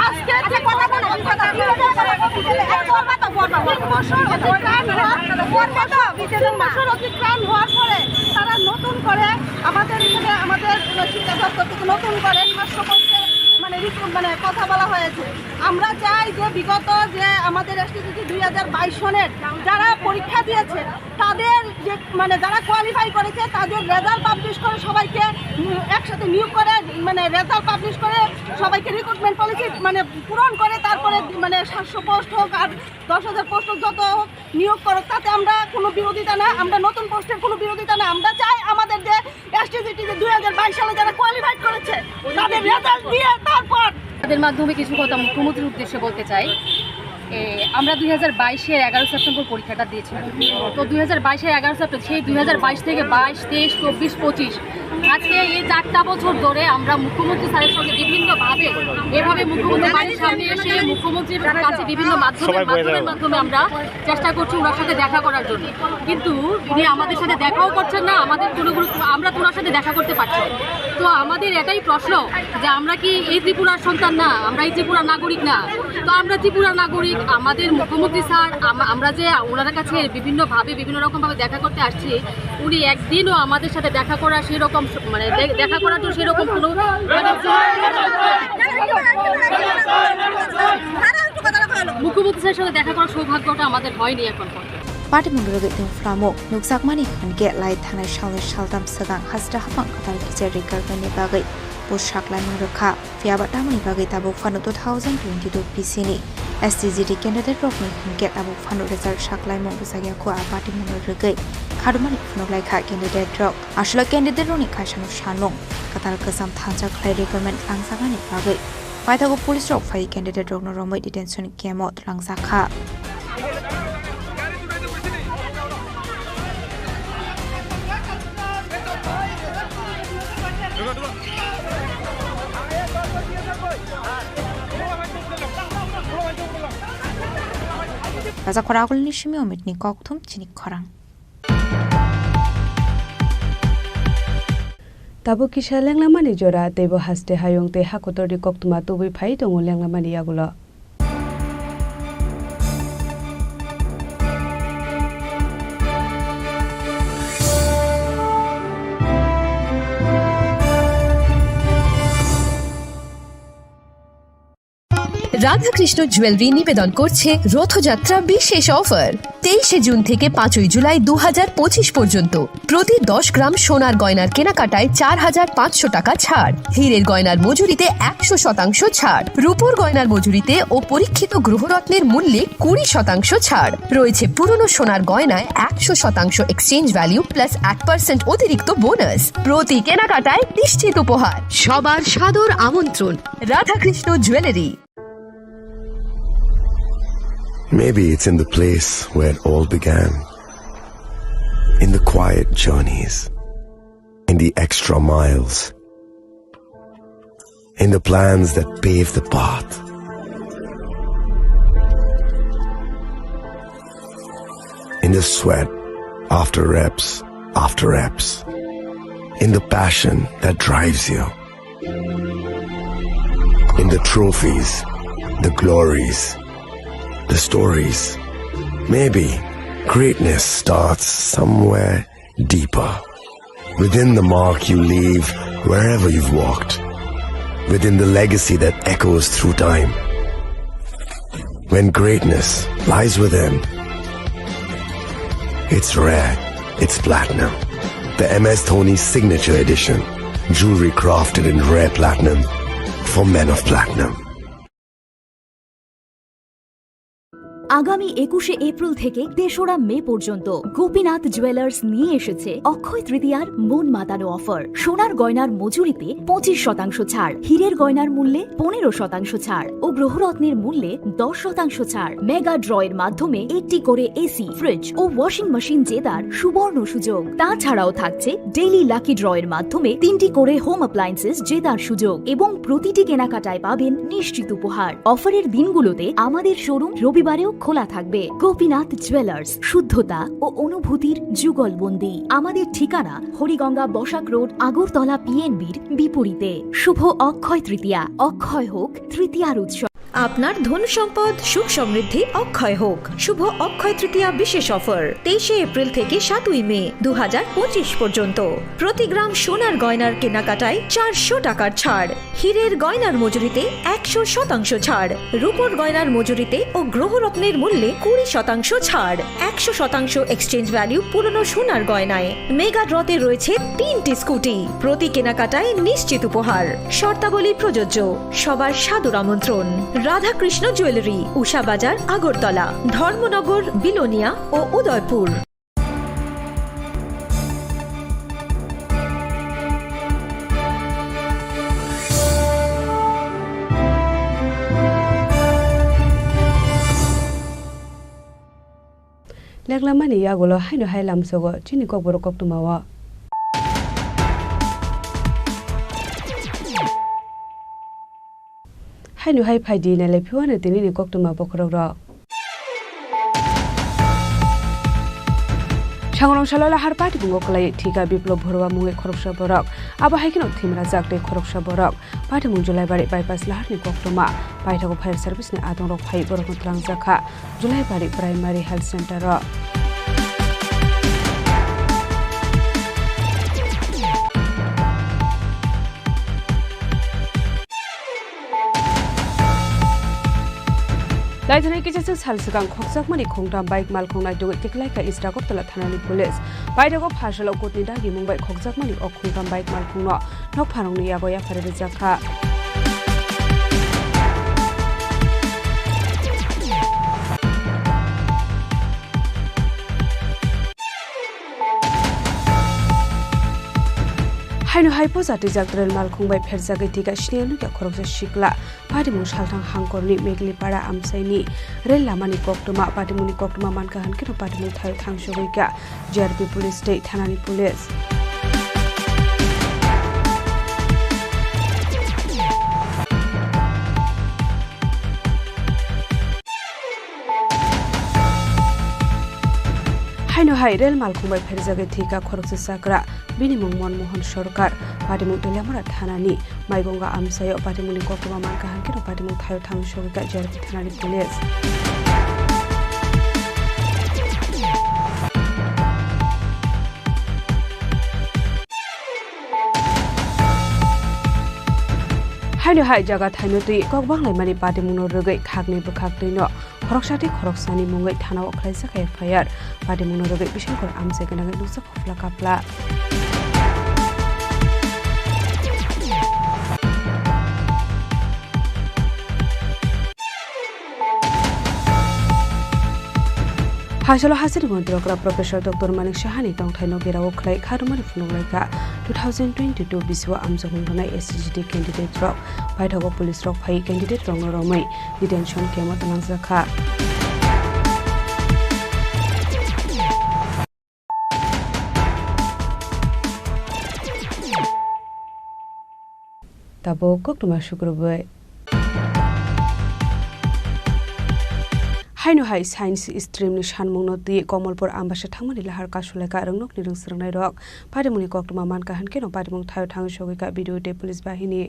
আজকে যে কথা বলে, এই কথা বলে, তিন বছর অতিক্রান্ত হওয়ার পরে তারা নতুন করে আমাদের এখানে আমাদের শিক্ষা দপ্তর থেকে নতুন করে সাতশো পঁচিশ মানে রিক্রুট মানে কথা বলা হয়েছে। আমরা চাই যে বিগত যে আমাদের এসটিসি দুই হাজার বাইশ সনের যারা পরীক্ষা দিয়েছে তাদের যে মানে যারা কোয়ালিফাই করেছে তাদের রেজাল্ট পাবলিশ করে সবাইকে উম, একসাথে নিয়োগ করে মানে রেজাল্ট পাবলিশ করে সবাইকে রিক্রুটমেন্ট পলিসি মানে পূরণ করে তারপরে মানে সাতশো পোস্ট হোক আর দশ হাজার পোস্ট হোক যত হোক নিয়োগ করুক, তাতে আমরা কোনো বিরোধিতা না, আমরা নতুন পোস্টের কোনো বিরোধিতা না। আমরা চাই আমাদের যে এসটিসি দুই হাজার বাইশ সালে যারা কোয়ালিফাইড করেছে তাদের রেজাল্ট দিয়ে তারপর তাদের মাধ্যমে কিছু কথা মুখ্যমন্ত্রীর উদ্দেশ্যে বলতে চাই। এ, আমরা দুই হাজার বাইশের এগারো সেপ্টেম্বর পরীক্ষাটা দিয়েছিলাম। তো দুই হাজার বাইশের এগারো সেপ্টেম্বর, সেই দুই হাজার বাইশ থেকে বাইশ, তেইশ, চব্বিশ, পঁচিশ, আজকে এই চারটা বছর ধরে আমরা মুখ্যমন্ত্রী স্যারের সঙ্গে বিভিন্নভাবে, এভাবে মুখ্যমন্ত্রী বাড়ির সামনে এসে মুখ্যমন্ত্রীর কাছে বিভিন্ন মাধ্যমে মাধ্যমে আমরা চেষ্টা করছি ওনার সাথে দেখা করার জন্য, কিন্তু উনি আমাদের সাথে দেখাও করছেন না। আমাদের কোনো কোনো আমরা তো ওনার সাথে দেখা করতে পারছি না। তো আমাদের এটাই প্রশ্ন যে আমরা কি এই ত্রিপুরার সন্তান না, আমরা এই ত্রিপুরার নাগরিক না? তো আমরা ত্রিপুরার নাগরিক, আমাদের মুখ্যমন্ত্রী স্যার, আম- আমরা যে ওনার কাছে বিভিন্নভাবে বিভিন্ন রকমভাবে দেখা করতে আসছি, উনি একদিনও আমাদের সাথে দেখা করা সেরকম স- মানে দে- দেখা করার তো সেরকম কোনো মানে মুখ্যমন্ত্রী স্যারের সাথে দেখা করার সৌভাগ্যটা আমাদের হয়নি এখন পর্যন্ত। Patimono rwgwi tong phlamo nukjakmani hwnkhe lai thanai salni saltham swkang hasta haphang kwtal kichar rwgwini bagwi bo saklaimung rwkha. Phiyaba tamoni bagwi tabuk phano two thousand twenty-two P C ni S T G T candidate rokni hwnkhe tabuk phano result saklaimung rwjakya kho a patimono rwgwi khadumani phunuk laikha candidate rok. Aswla candidate rokni kaisano sanmung kwtal kwcham thansa khlai recruitment langjaknani bagwi paithago police rok phai candidate rokno romwi detention camp o twlangjakha. Raja Khora Agulni simi Omitni kokthum chini khorang. Tabuk kisa lenglamani jora, teibo haste hayung tei hakotorni koktwma tubui phai tongo lenglamani yagulo. Radhakrishna jewellery নিবেদন করছে রথযাত্রা বিশেষ অফার। তেইশে জুন থেকে পাঁচই জুলাই দু হাজার পঁচিশ পর্যন্ত প্রতি দশ গ্রাম সোনার গয়নার কেনাকাটায় চার হাজার পাঁচশো টাকা ছাড়, হীরের গয়নার মজুরিতে একশো শতাংশ ছাড়, রূপোর গয়নার মজুরিতে ও পরীক্ষিত গ্রহরত্নের মূল্যে কুড়ি শতাংশ ছাড় রয়েছে। পুরনো সোনার গয়নায় একশো শতাংশ এক্সচেঞ্জ ভ্যালু প্লাস এক পার্সেন্ট অতিরিক্ত বোনাস। প্রতি কেনাকাটায় নিশ্চিত উপহার। সবার সাদর আমন্ত্রণ Radhakrishna jewellery. Maybe it's in the place where it all began. In the quiet journeys, in the extra miles, in the plans that pave the path, in the sweat after reps after reps, in the passion that drives you. In the trophies, the glories, the stories. Maybe greatness starts somewhere deeper. Within the mark you leave wherever you've walked. Within the legacy that echoes through time. When greatness lies within, it's rare, it's platinum. The M S Dhoni Signature Edition. Jewelry crafted in rare platinum for men of platinum. আগামী একুশে এপ্রিল থেকে তেসরা মে পর্যন্ত গোপীনাথ জুয়েলার্স নিয়ে এসেছে অক্ষয় তৃতীয়ার মন মাতানো অফার। সোনার গয়নার মজুরিতে পঁচিশ শতাংশ ছাড়, হীরের গয়নার মূল্যে পনেরো শতাংশ ছাড় ও গ্রহরত্নের মূল্যে দশ শতাংশ ছাড়। মেগা ড্রয়ের মাধ্যমে একটি করে এসি, ফ্রিজ ও ওয়াশিং মেশিন জেতার সুবর্ণ সুযোগ। তাছাড়াও থাকছে ডেইলি লাকি ড্রয়ের মাধ্যমে তিনটি করে হোম অ্যাপ্লায়েন্সেস জেতার সুযোগ এবং প্রতিটি কেনাকাটায় পাবেন নিশ্চিত উপহার। অফারের দিনগুলোতে আমাদের শোরুম রবিবারেও খোলা থাকবে। গোপীনাথ জুয়েলার্স, শুদ্ধতা ও অনুভূতির যুগলবন্দি। আমাদের ঠিকানা হরিগঙ্গা বসাক রোড, আগরতলা পিএনবির বিপরীতে। শুভ অক্ষয় তৃতীয়া, অক্ষয় হোক তৃতীয়ার উৎসব। আপনার ধন সম্পদ সুখ সমৃদ্ধি অক্ষয় হোক। শুভ অক্ষয় তৃতীয়া বিশেষ অফার তেইশে এপ্রিল থেকে সাতই মে দু হাজার পঁচিশ পর্যন্ত। প্রতি গ্রাম সোনার গয়নার কেনাকাটায় চারশো টাকার ছাড়, হীরের গয়নার মজুরিতে একশো শতাংশ ছাড়, রূপোর গয়নার মজুরিতে ও গ্রহরত্নের মূল্যে কুড়ি শতাংশ ছাড়, একশো শতাংশ এক্সচেঞ্জ ভ্যালু পুরনো সোনার গয়নায়। মেগা ড্রতে রয়েছে তিনটি স্কুটি, প্রতি কেনাকাটায় নিশ্চিত উপহার। শর্তাবলী প্রযোজ্য। সবার সাদর আমন্ত্রণ। রাধাকৃষ্ণ জুয়েলারি, উষা বাজার, আগরতলা, ধর্মনগর, বিলোনিয়া ও Udaipur. Leklamani yagulo haino hai lamsogo chini kokborok koktwmao. Haino hai phaidi nailai phiwano tinini koktwma bokhorokrok. Sangrong Salola har patimungo kwlai thika Biplop Bhorua mungwi khoroksa borok. Abo hai kheno thimrajak tei khoroksa borok. Patimung Julaibari bypass laharni koktwma. Paithago fire service ni adongrok phai borokno twlangjakha Julaibari Primary Health Center o. Laithani kisa sal swkang khokjakmani khongtham bike malkhung naitugwi tiklaikha East Agartala thanani police. Paithago pharsalo kutni dagimung bai khokjakmani o khongtham bike malkhungno nokpharungni yago yaphari rwjakha. Haino hai posa twijak rel malkhung bai pherjagwi thika siniya nukya khoroksa sikla. Patimung salthang hangkorni Meglipara amchaini rel lamani koktwma, patimungni koktwma mankha hwnkhe no patimung thaio thangsugwi kha G R P police tei thanani police. Haino hai rel malkhung bai pherjagwi thwikha khoroksa chakra, bini mung Monmohan Sarkar. Patimung Teliamura thanani Maigonga amchaio patimungni koktwma mankha hwnkhe no patimung thaio thangwi sogwi kha G R P thanani police. Haino hai jaga thaino twi kok banglaimani patimungno rwgwi khakni bwkhak twino khoroksa tei khoroksani mungwi thanao khlaijak F I R. Patimungno rwgwi bisingkor amchai gwnangwi nukjak Khopla kapla. Hasolo hasiri montri okra Professor Doctor Manik Sahani tongthaino gerao khlai kharumani phunuk laikha two thousand twenty-two bisio amjokmung rwnai S C G T candidate rok. Paithago police rok phai candidate rokno romwi detention camp o twlangjakha. Tabuk koktwma sukrubwi. Haino hai science stream ni sanmungno twi Komolpur Ambasa thangmani lahar kasulaikha rwngnokni rwngswrwngnairok. Parimungni koktwma mankha hwnkhe no parimung thaio thangwi sogwikha B D O tei police bahini.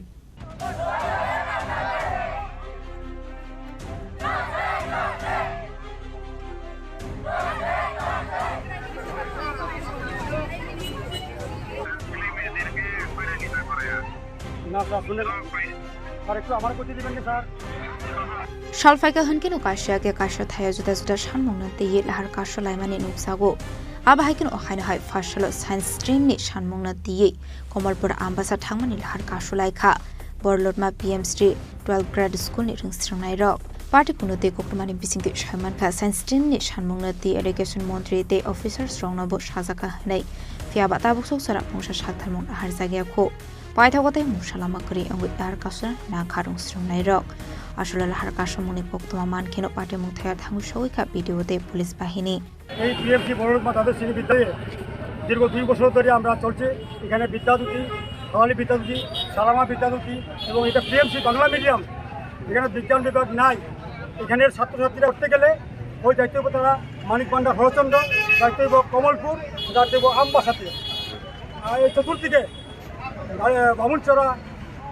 না, স্যার, শুনে, স্যার, একটু আমার গতি দিবেন কি, sir? Salphaikha hwnkhe no kaisa khe kaisa thaio juda juda sanmungno twiwi lahar kasulaimani nukjago. Abo hai kheno haino hai first salo science stream ni sanmungno twiwi Komolpur Ambasa thangmani lahar kasulaikha Borlotma P M Shri twelfth grade school ni rwngswrwngnairok. Party kuno tei koktwmani bisingtwi saimankha science stream ni sanmungno twi education montri tei officers rokno bo sajakha hwnwi. Phiyaba tabuk sok chwra mungsa saktharmung naharjakya kho. Paithago tei mungsa lama kwrwi wngwi lahar kasuna nangkha rwngswrwngnairok. Aswkle lahar kasumungni koktwma mankheno patimung thaya thangwi sogwikha B D O tei police bahini. এই পিএমসি বড়লুকমা দ্বাদশ শ্রেণী বিদ্যালয়ে দীর্ঘ দুই বছর ধরে আমরা চলছে। এখানে বিদ্যাজ্যোতি, বাঙালি বিদ্যাজ্যোতি, সালামা বিদ্যাজ্যোতি এবং এটা পিএমসি বাংলা মিডিয়াম। এখানে বিজ্ঞান বিভাগ নাই। এখানের ছাত্রছাত্রীরা উঠতে গেলে ওই যাইতে হবে তারা মানিক ভান্ডার হরচন্দ্র, যাইতে হবে কমলপুর, যাইতে হবে আমবাসাতে। আর এই চতুর্দিকে আহ, বামুনচড়া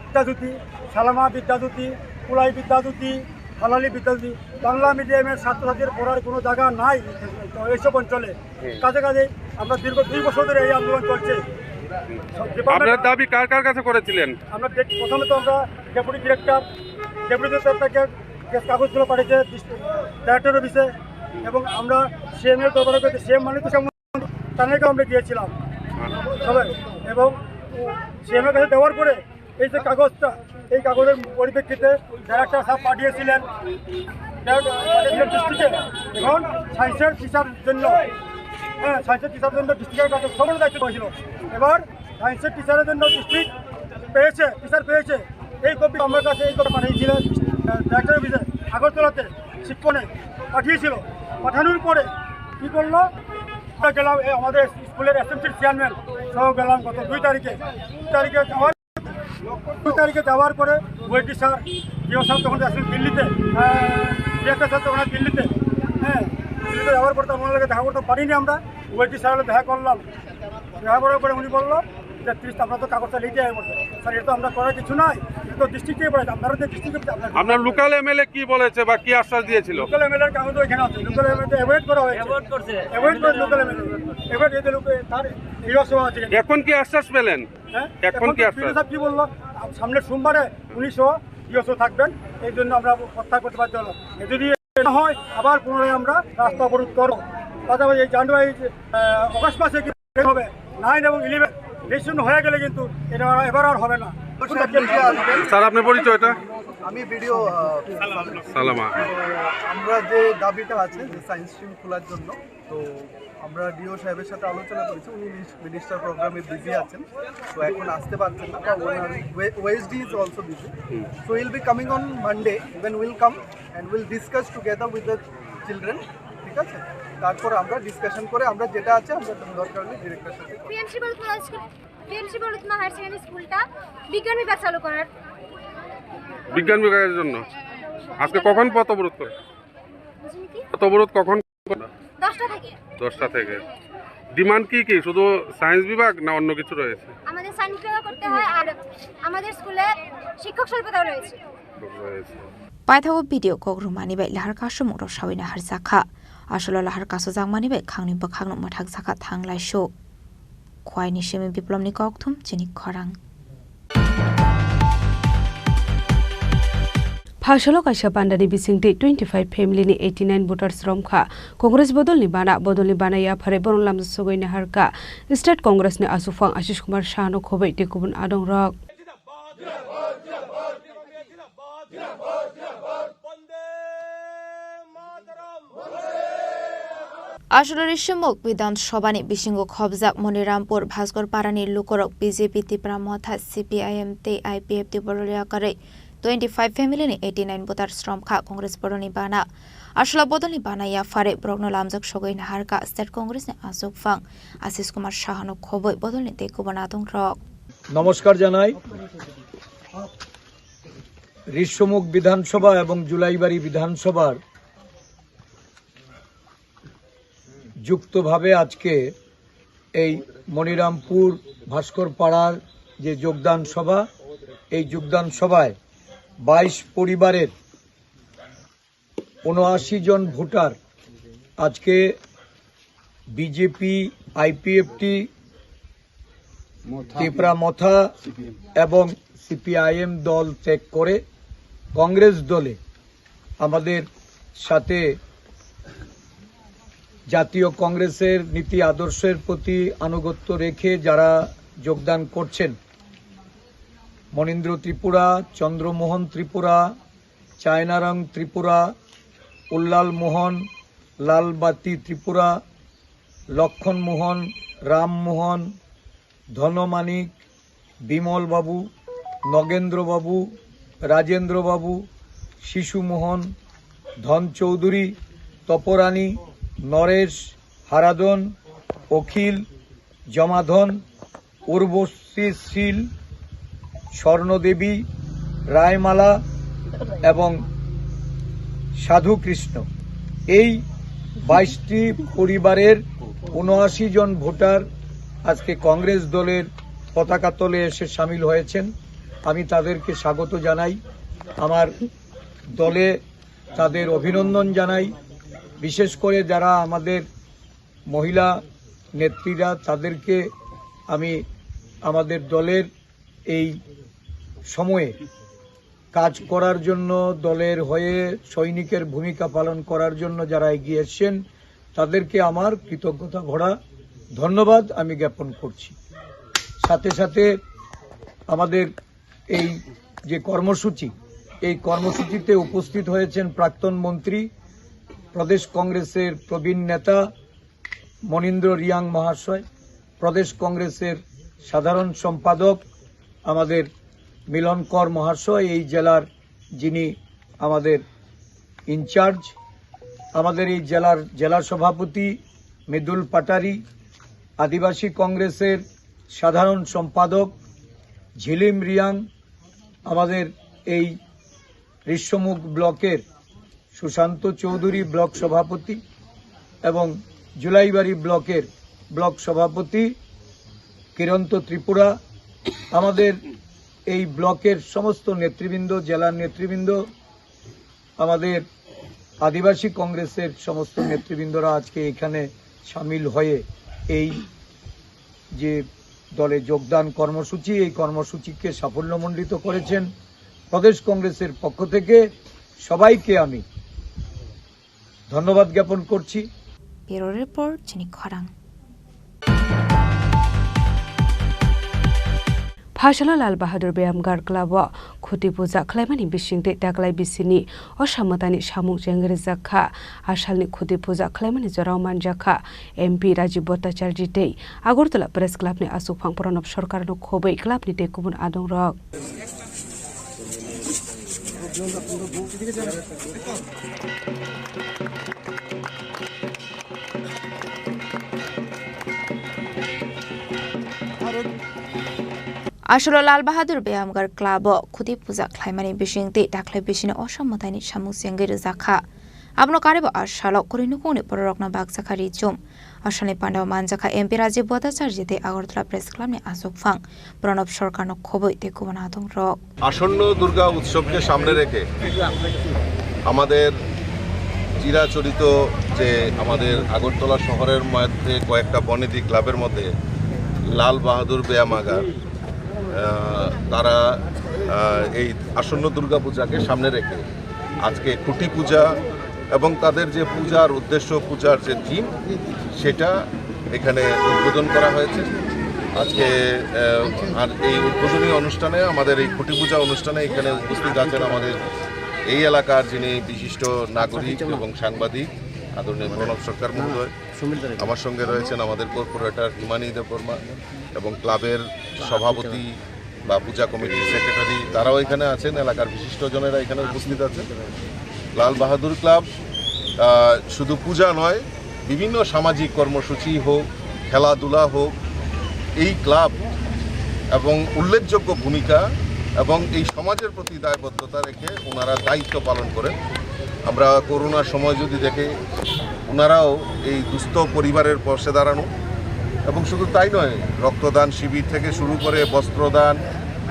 বিদ্যাজ্যোতি, সালামা বিদ্যাজ্যোতি, কুলাই বিদ্যাজ্যোতি, হালালি বিদ্যাজ্যোতি, বাংলা মিডিয়ামের ছাত্রছাত্রীর পড়ার কোনো জায়গা নাই তো এইসব অঞ্চলে। হুম। কাজে কাজে আমরা দীর্ঘ দুই বছর ধরে এই আন্দোলন চলছে। হুম। সব ডিপার্টমেন্ট আপনারা দাবি কার কার কাছে করেছিলেন? আমরা ডে-, প্রথমে তো আমরা ডেপুটি ডিরেক্টর, ডেপুটি ডিরেক্টর থেকে যে কাগজগুলো পাঠিয়েছে ডিস্ট্রিক্ট ডাইরেক্টর অফিসে এবং আমরা সিএম এর দরবারে গেছি, সিএম মানে তো তাদেরকে আমরা গিয়েছিলাম সবাই, এবং সিএমের কাছে দেওয়ার পরে এই যে কাগজটা, এই কাগজের পরিপ্রেক্ষিতে ডাইরেক্টর স্যার পাঠিয়েছিলেন, ডাইরেক্টর পাঠিয়েছিলেন ডিস্ট্রিক্টে, এখন সায়েন্সের টিচার জন্য, হ্যাঁ, সায়েন্সের টিচার জন্য ডিস্ট্রিক্টের কাছে সবার দায়িত্ব হয়েছিল। এবার সায়েন্সের টিচারের জন্য ডিস্ট্রিক্ট পেয়েছে, টিচার পেয়েছে। এই কপি আমার কাছে এই কপি পাঠিয়েছিলেন, আহ, ডাইরেক্টর অফিসে আগরতলাতে শিক্ষণে পাঠিয়েছিল। পাঠানোর পরে কী করলো? আমরা গেলাম, এই আমাদের স্কুলের এসএমসির চেয়ারম্যান সহ গেলাম গত দুই তারিখে। দুই তারিখে যাওয়ার, দুই তারিখে যাওয়ার পরে ওয়েটি স্যার, জিও স্যার তখন আসেন দিল্লিতে, আহ, ডিরেক্টর স্যার তখন দিল্লিতে, হ্যাঁ, দিল্লিতে যাওয়ার পরে তো ওনার লগে দেখা করতে পারিনি আমরা। ওয়েটি স্যারের লগে দেখা করলাম, দেখা করার পরে উনি বললো যে, "প্লিজ, আপনারা তো কাগজটা নিতে হবে।" স্যার, এটা তো আমরা করার কিছু নাই, এটা তো ডিস্ট্রিক্টে পড়ে, আপনারা তো ডিস্ট্রিক্টে আপনারা আপনার লোকাল এমএলএ কি বলেছে বা কি আশ্বাস দিয়েছিল? লোকাল এমএলএর কাগজ তো এখানে আছে, লোকাল এমএলএ অ্যাভয়েড করা হয়েছে। অ্যাভয়েড করছে। অ্যাভয়েড করে লোকাল এমএলএ। অ্যাভয়েড এই যে লোকে তার ইয়ে সহ আছে। এখন কি আশ্বাস পেলেন? হ্যাঁ? এখন এখন কি তো আশ্বাস? বিডিও সাহেব কি বললো? সামনের সোমবারে উনি সহ ইয়ে সহ থাকবেন, এই জন্য আমরা প্রত্যাহার করতে বাধ্য হলাম। যদি না হয়, আবার পুনরায় আমরা রাস্তা অবরোধ করব। পাশাপাশি এই জানুয়ারি, আহ, অগাস্ট মাসে কি হবে, নাইন এবং ইলেভেন রেজিস্ট্রেশন হয়ে গেলে কিন্তু এটা আর, এবার আর হবে না। স্যার, আপনার পরিচয়টা? আমি বিডিও, আহ, সালামা। তো আমরা যে দাবিটা আছে যে সায়েন্স স্ট্রিম খোলার জন্য, তো আমরা ডিও সাহেবের সাথে আলোচনা করেছি, উনি মিনিস-, মিনিস্টার প্রোগ্রামে বিজি আছেন, তো এখন আসতে পারছেন না, বা ওনার ওয়ে-, ওএসডি is also busy। হুম। So he'll be coming on Monday, when we'll come and we'll discuss together with the children, ঠিক আছে? তারপর আমরা ডিসকাশন করে আমরা যেটা আছে আমরা দরকার হলে ডিরেক্টর সাথে কথা। পিএমসি বলুতমা হাই স্কুল, পিএমসি বলুতমা হায়ার সেকেন্ডারি স্কুলটা বিজ্ঞান বিভাগ চালু করার। বিজ্ঞান বিভাগের জন্য আজকে কখন পথ অবরোধ করে? বুঝলি কি? পথ অবরোধ কখন? দশটা থেকে। দশটা থেকে। ডিমান্ড কি কি? শুধু সায়েন্স বিভাগ না অন্য কিছু রয়েছে? আমাদের সায়েন্স বিভাগ করতে হয়, আর আমাদের স্কুলে শিক্ষক স্বল্পতাও রয়েছে। রয়েছে। Paithago video kok rwmani bai lahar kasumung rok sawi naharjakha. Asolo lahar kasujakmani bai khangni bwkhakno mwthakjakha thanglaisu. Khwaini simi Biplomni kokthum chini khorang. Phasalo kaisa bandani bisingtwi twenty five family ni eighty nine voters romkha. Congress bodolni bana, bodolni bana yapharwi borok lamjak sogwi naharkha. State Congress ni aswkphang Ashish Kumar Sahano khobwi tei kubun adongrok. Aswlari Shimok Bidhan Sabhani bisingo khobjak Monirampur Bhaskor Parani lukorok B J P, Tipra Motha, C P I M tei I P F T boroli yakarwi twenty five family ni eighty nine voters romkha Congress bodolni bana. Aswla bodolni bana yapharwi borokno lamjak sogwi naharkha State Congress ni aswkphang Ashish Kumar Sahano khobwi bodolni tei kubun adongrok. নমস্কার জানাই। ঋষ্যমুখ বিধানসভা এবং জুলাইবাড়ি বিধানসভার যুক্তভাবে আজকে এই মনিরামপুর ভাস্কর পাড়ার যে যোগদান সভা, এই যোগদান সভায় বাইশ পরিবারের ঊনআশি জন ভোটার আজকে বিজেপি, আইপিএফটি, মথা। তিপ্রা মথা সিপিএম। এবং সিপিআইএম দল ত্যাগ করে কংগ্রেস দলে আমাদের সাথে জাতীয় কংগ্রেসের নীতি আদর্শের প্রতি আনুগত্য রেখে যারা যোগদান করছেন, মনীন্দ্র ত্রিপুরা, চন্দ্রমোহন ত্রিপুরা, চায়নারাং ত্রিপুরা, উল্লাল মোহন, লালবাতি ত্রিপুরা, লক্ষণ মোহন, রাম মোহন, ধনমানিক, বিমল বাবু, নগেন্দ্র বাবু, রাজেন্দ্র বাবু, শিশু মোহন, ধন চৌধুরী, তপরানী, নরেশ, হারাধন, অখিল, জমাধন, উর্বশী শীল, স্বর্ণদেবী, রায়মালা এবং সাধু কৃষ্ণ। এই বাইশটি পরিবারের ঊনআশি জন ভোটার আজকে কংগ্রেস দলের পতাকা তলে এসে সামিল হয়েছেন। আমি তাদেরকে স্বাগত জানাই, আমার দলে তাদের অভিনন্দন জানাই। বিশেষ করে যারা আমাদের মহিলা নেত্রীরা, তাদেরকে আমি আমাদের দলের এই সময়ে কাজ করার জন্য, দলের হয়ে সৈনিকের ভূমিকা পালন করার জন্য যারা এগিয়ে এসছেন, তাদেরকে আমার কৃতজ্ঞতা ভরা ধন্যবাদ আমি জ্ঞাপন করছি। সাথে সাথে আমাদের এই যে কর্মসূচি, এই কর্মসূচিতে উপস্থিত হয়েছেন প্রাক্তন মন্ত্রী, প্রদেশ কংগ্রেসের প্রবীণ নেতা মনীন্দ্র রিয়াং মহাশয়, প্রদেশ কংগ্রেসের সাধারণ সম্পাদক আমাদের মিলন কর মহাশয়, এই জেলার যিনি আমাদের ইনচার্জ, আমাদের এই জেলার জেলা সভাপতি মৃদুল পাটারি, আদিবাসী কংগ্রেসের সাধারণ সম্পাদক ঝিলিম রিয়াং, আমাদের এই ঋষ্যমুখ ব্লকের সুশান্ত চৌধুরী ব্লক সভাপতি এবং জুলাইবাড়ি ব্লকের ব্লক সভাপতি কিরন্ত ত্রিপুরা, আমাদের এই ব্লকের সমস্ত নেতৃবৃন্দ, জেলার নেতৃবৃন্দ, আমাদের আদিবাসী কংগ্রেসের সমস্ত নেতৃবৃন্দরা আজকে এখানে সামিল হয়ে এই যে দলে যোগদান কর্মসূচি, এই কর্মসূচিকে সাফল্যমণ্ডিত করেছেন। প্রদেশ কংগ্রেসের পক্ষ থেকে সবাইকে আমি ধন্যবাদ জ্ঞাপন করছি। Bureau Report, Chini Khorang. Phasalo Lal Bahadur Beyamgar Club o khuti puja khlaimani bisingtwi taklai bisini Osa mwtaini samung chengwi rijak kha. Asalni khuti puja khlaimani jorao manjak kha M P Rajiv Bhattacharjee tei Agartala Press Club ni aswkphang Pranab Sarkarno khobwi club ni tei kubun adongrok. Asolo Lal Bahadur Beyamgar Club o khuti puja khlaimani bisingtwi dakhli bisini Osa mwtaini samung chengwi rijak kha. Abono karibo asalo kwrwi nukungni bororokno bakjakha rijum. Asalni pandao manjakha M P Rajiv Bhattacharjee tei Agartala Press Club ni aswkphang Pranab Sarkarno khobwi tei kubun adongrok. আসন্ন দুর্গা উৎসবকে সামনে রেখে আমাদের চিরাচরিত যে আমাদের আগরতলা শহরের মধ্যে কয়েকটা বনেদি ক্লাবের মধ্যে লাল বাহাদুর ব্যায়ামাগার, আহ, তারা আহ, এই আসন্ন দুর্গাপূজাকে সামনে রেখে আজকে খুঁটি পূজা এবং তাদের যে পূজার উদ্দেশ্য, পূজার যে থিম, সেটা এখানে উদ্বোধন করা হয়েছে। আজকে আহ, আর এই উদ্বোধনী অনুষ্ঠানে, আমাদের এই খুঁটি পূজা অনুষ্ঠানে এখানে উপস্থিত আছেন আমাদের এই এলাকার যিনি বিশিষ্ট নাগরিক এবং সাংবাদিক আদরণীয় প্রণব সরকার মহোদয়। আমার সঙ্গে রয়েছেন আমাদের কর্পোরেটর হিমানি দেববর্মা এবং ক্লাবের সভাপতি বা পূজা কমিটির সেক্রেটারি, তারাও এখানে আছেন, এলাকার বিশিষ্ট জনেরা এখানে উপস্থিত আছেন। লাল বাহাদুর ক্লাব আহ, শুধু পূজা নয়, বিভিন্ন সামাজিক কর্মসূচি হোক, খেলাধুলা হোক, এই ক্লাব এবং উল্লেখযোগ্য ভূমিকা এবং এই সমাজের প্রতি দায়বদ্ধতা রেখে ওনারা দায়িত্ব পালন করেন। আমরা করোনার সময় যদি দেখে, ওনারাও এই দুস্থ পরিবারের পাশে দাঁড়ানো এবং শুধু তাই নয়, রক্তদান শিবির থেকে শুরু করে বস্ত্রদান,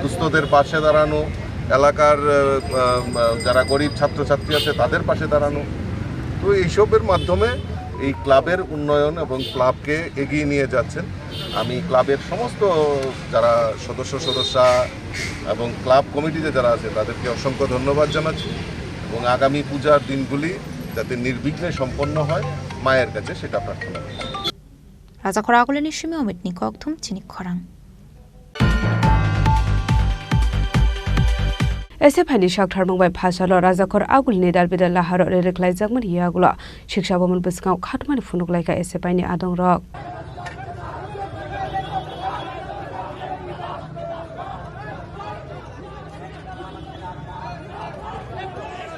দুস্থদের পাশে দাঁড়ানো, এলাকার আহ, আহ, যারা গরিব ছাত্রছাত্রী আছে তাদের পাশে দাঁড়ানো। তো এইসবের মাধ্যমে এই ক্লাবের উন্নয়ন এবং ক্লাবকে এগিয়ে নিয়ে যাচ্ছেন। আমি ক্লাবের সমস্ত যারা সদস্য সদস্যা এবং ক্লাব কমিটিতে যারা আছে তাদেরকে অসংখ্য ধন্যবাদ জানাচ্ছি এবং আগামী পূজার দিনগুলি যাতে নির্বিঘ্নে সম্পন্ন হয়, মায়ের কাছে সেটা প্রার্থনা করছি। Rajakhor Agulini simi Omitni kokthum chini khorang. S F I ni sak tharmung bai phasalo Rajakhor Agulini dalbidal laharo rerek laijakmani yagulo Shiksha Bhavan bwskango khatmani phunuk laikha S F I ni adongrok.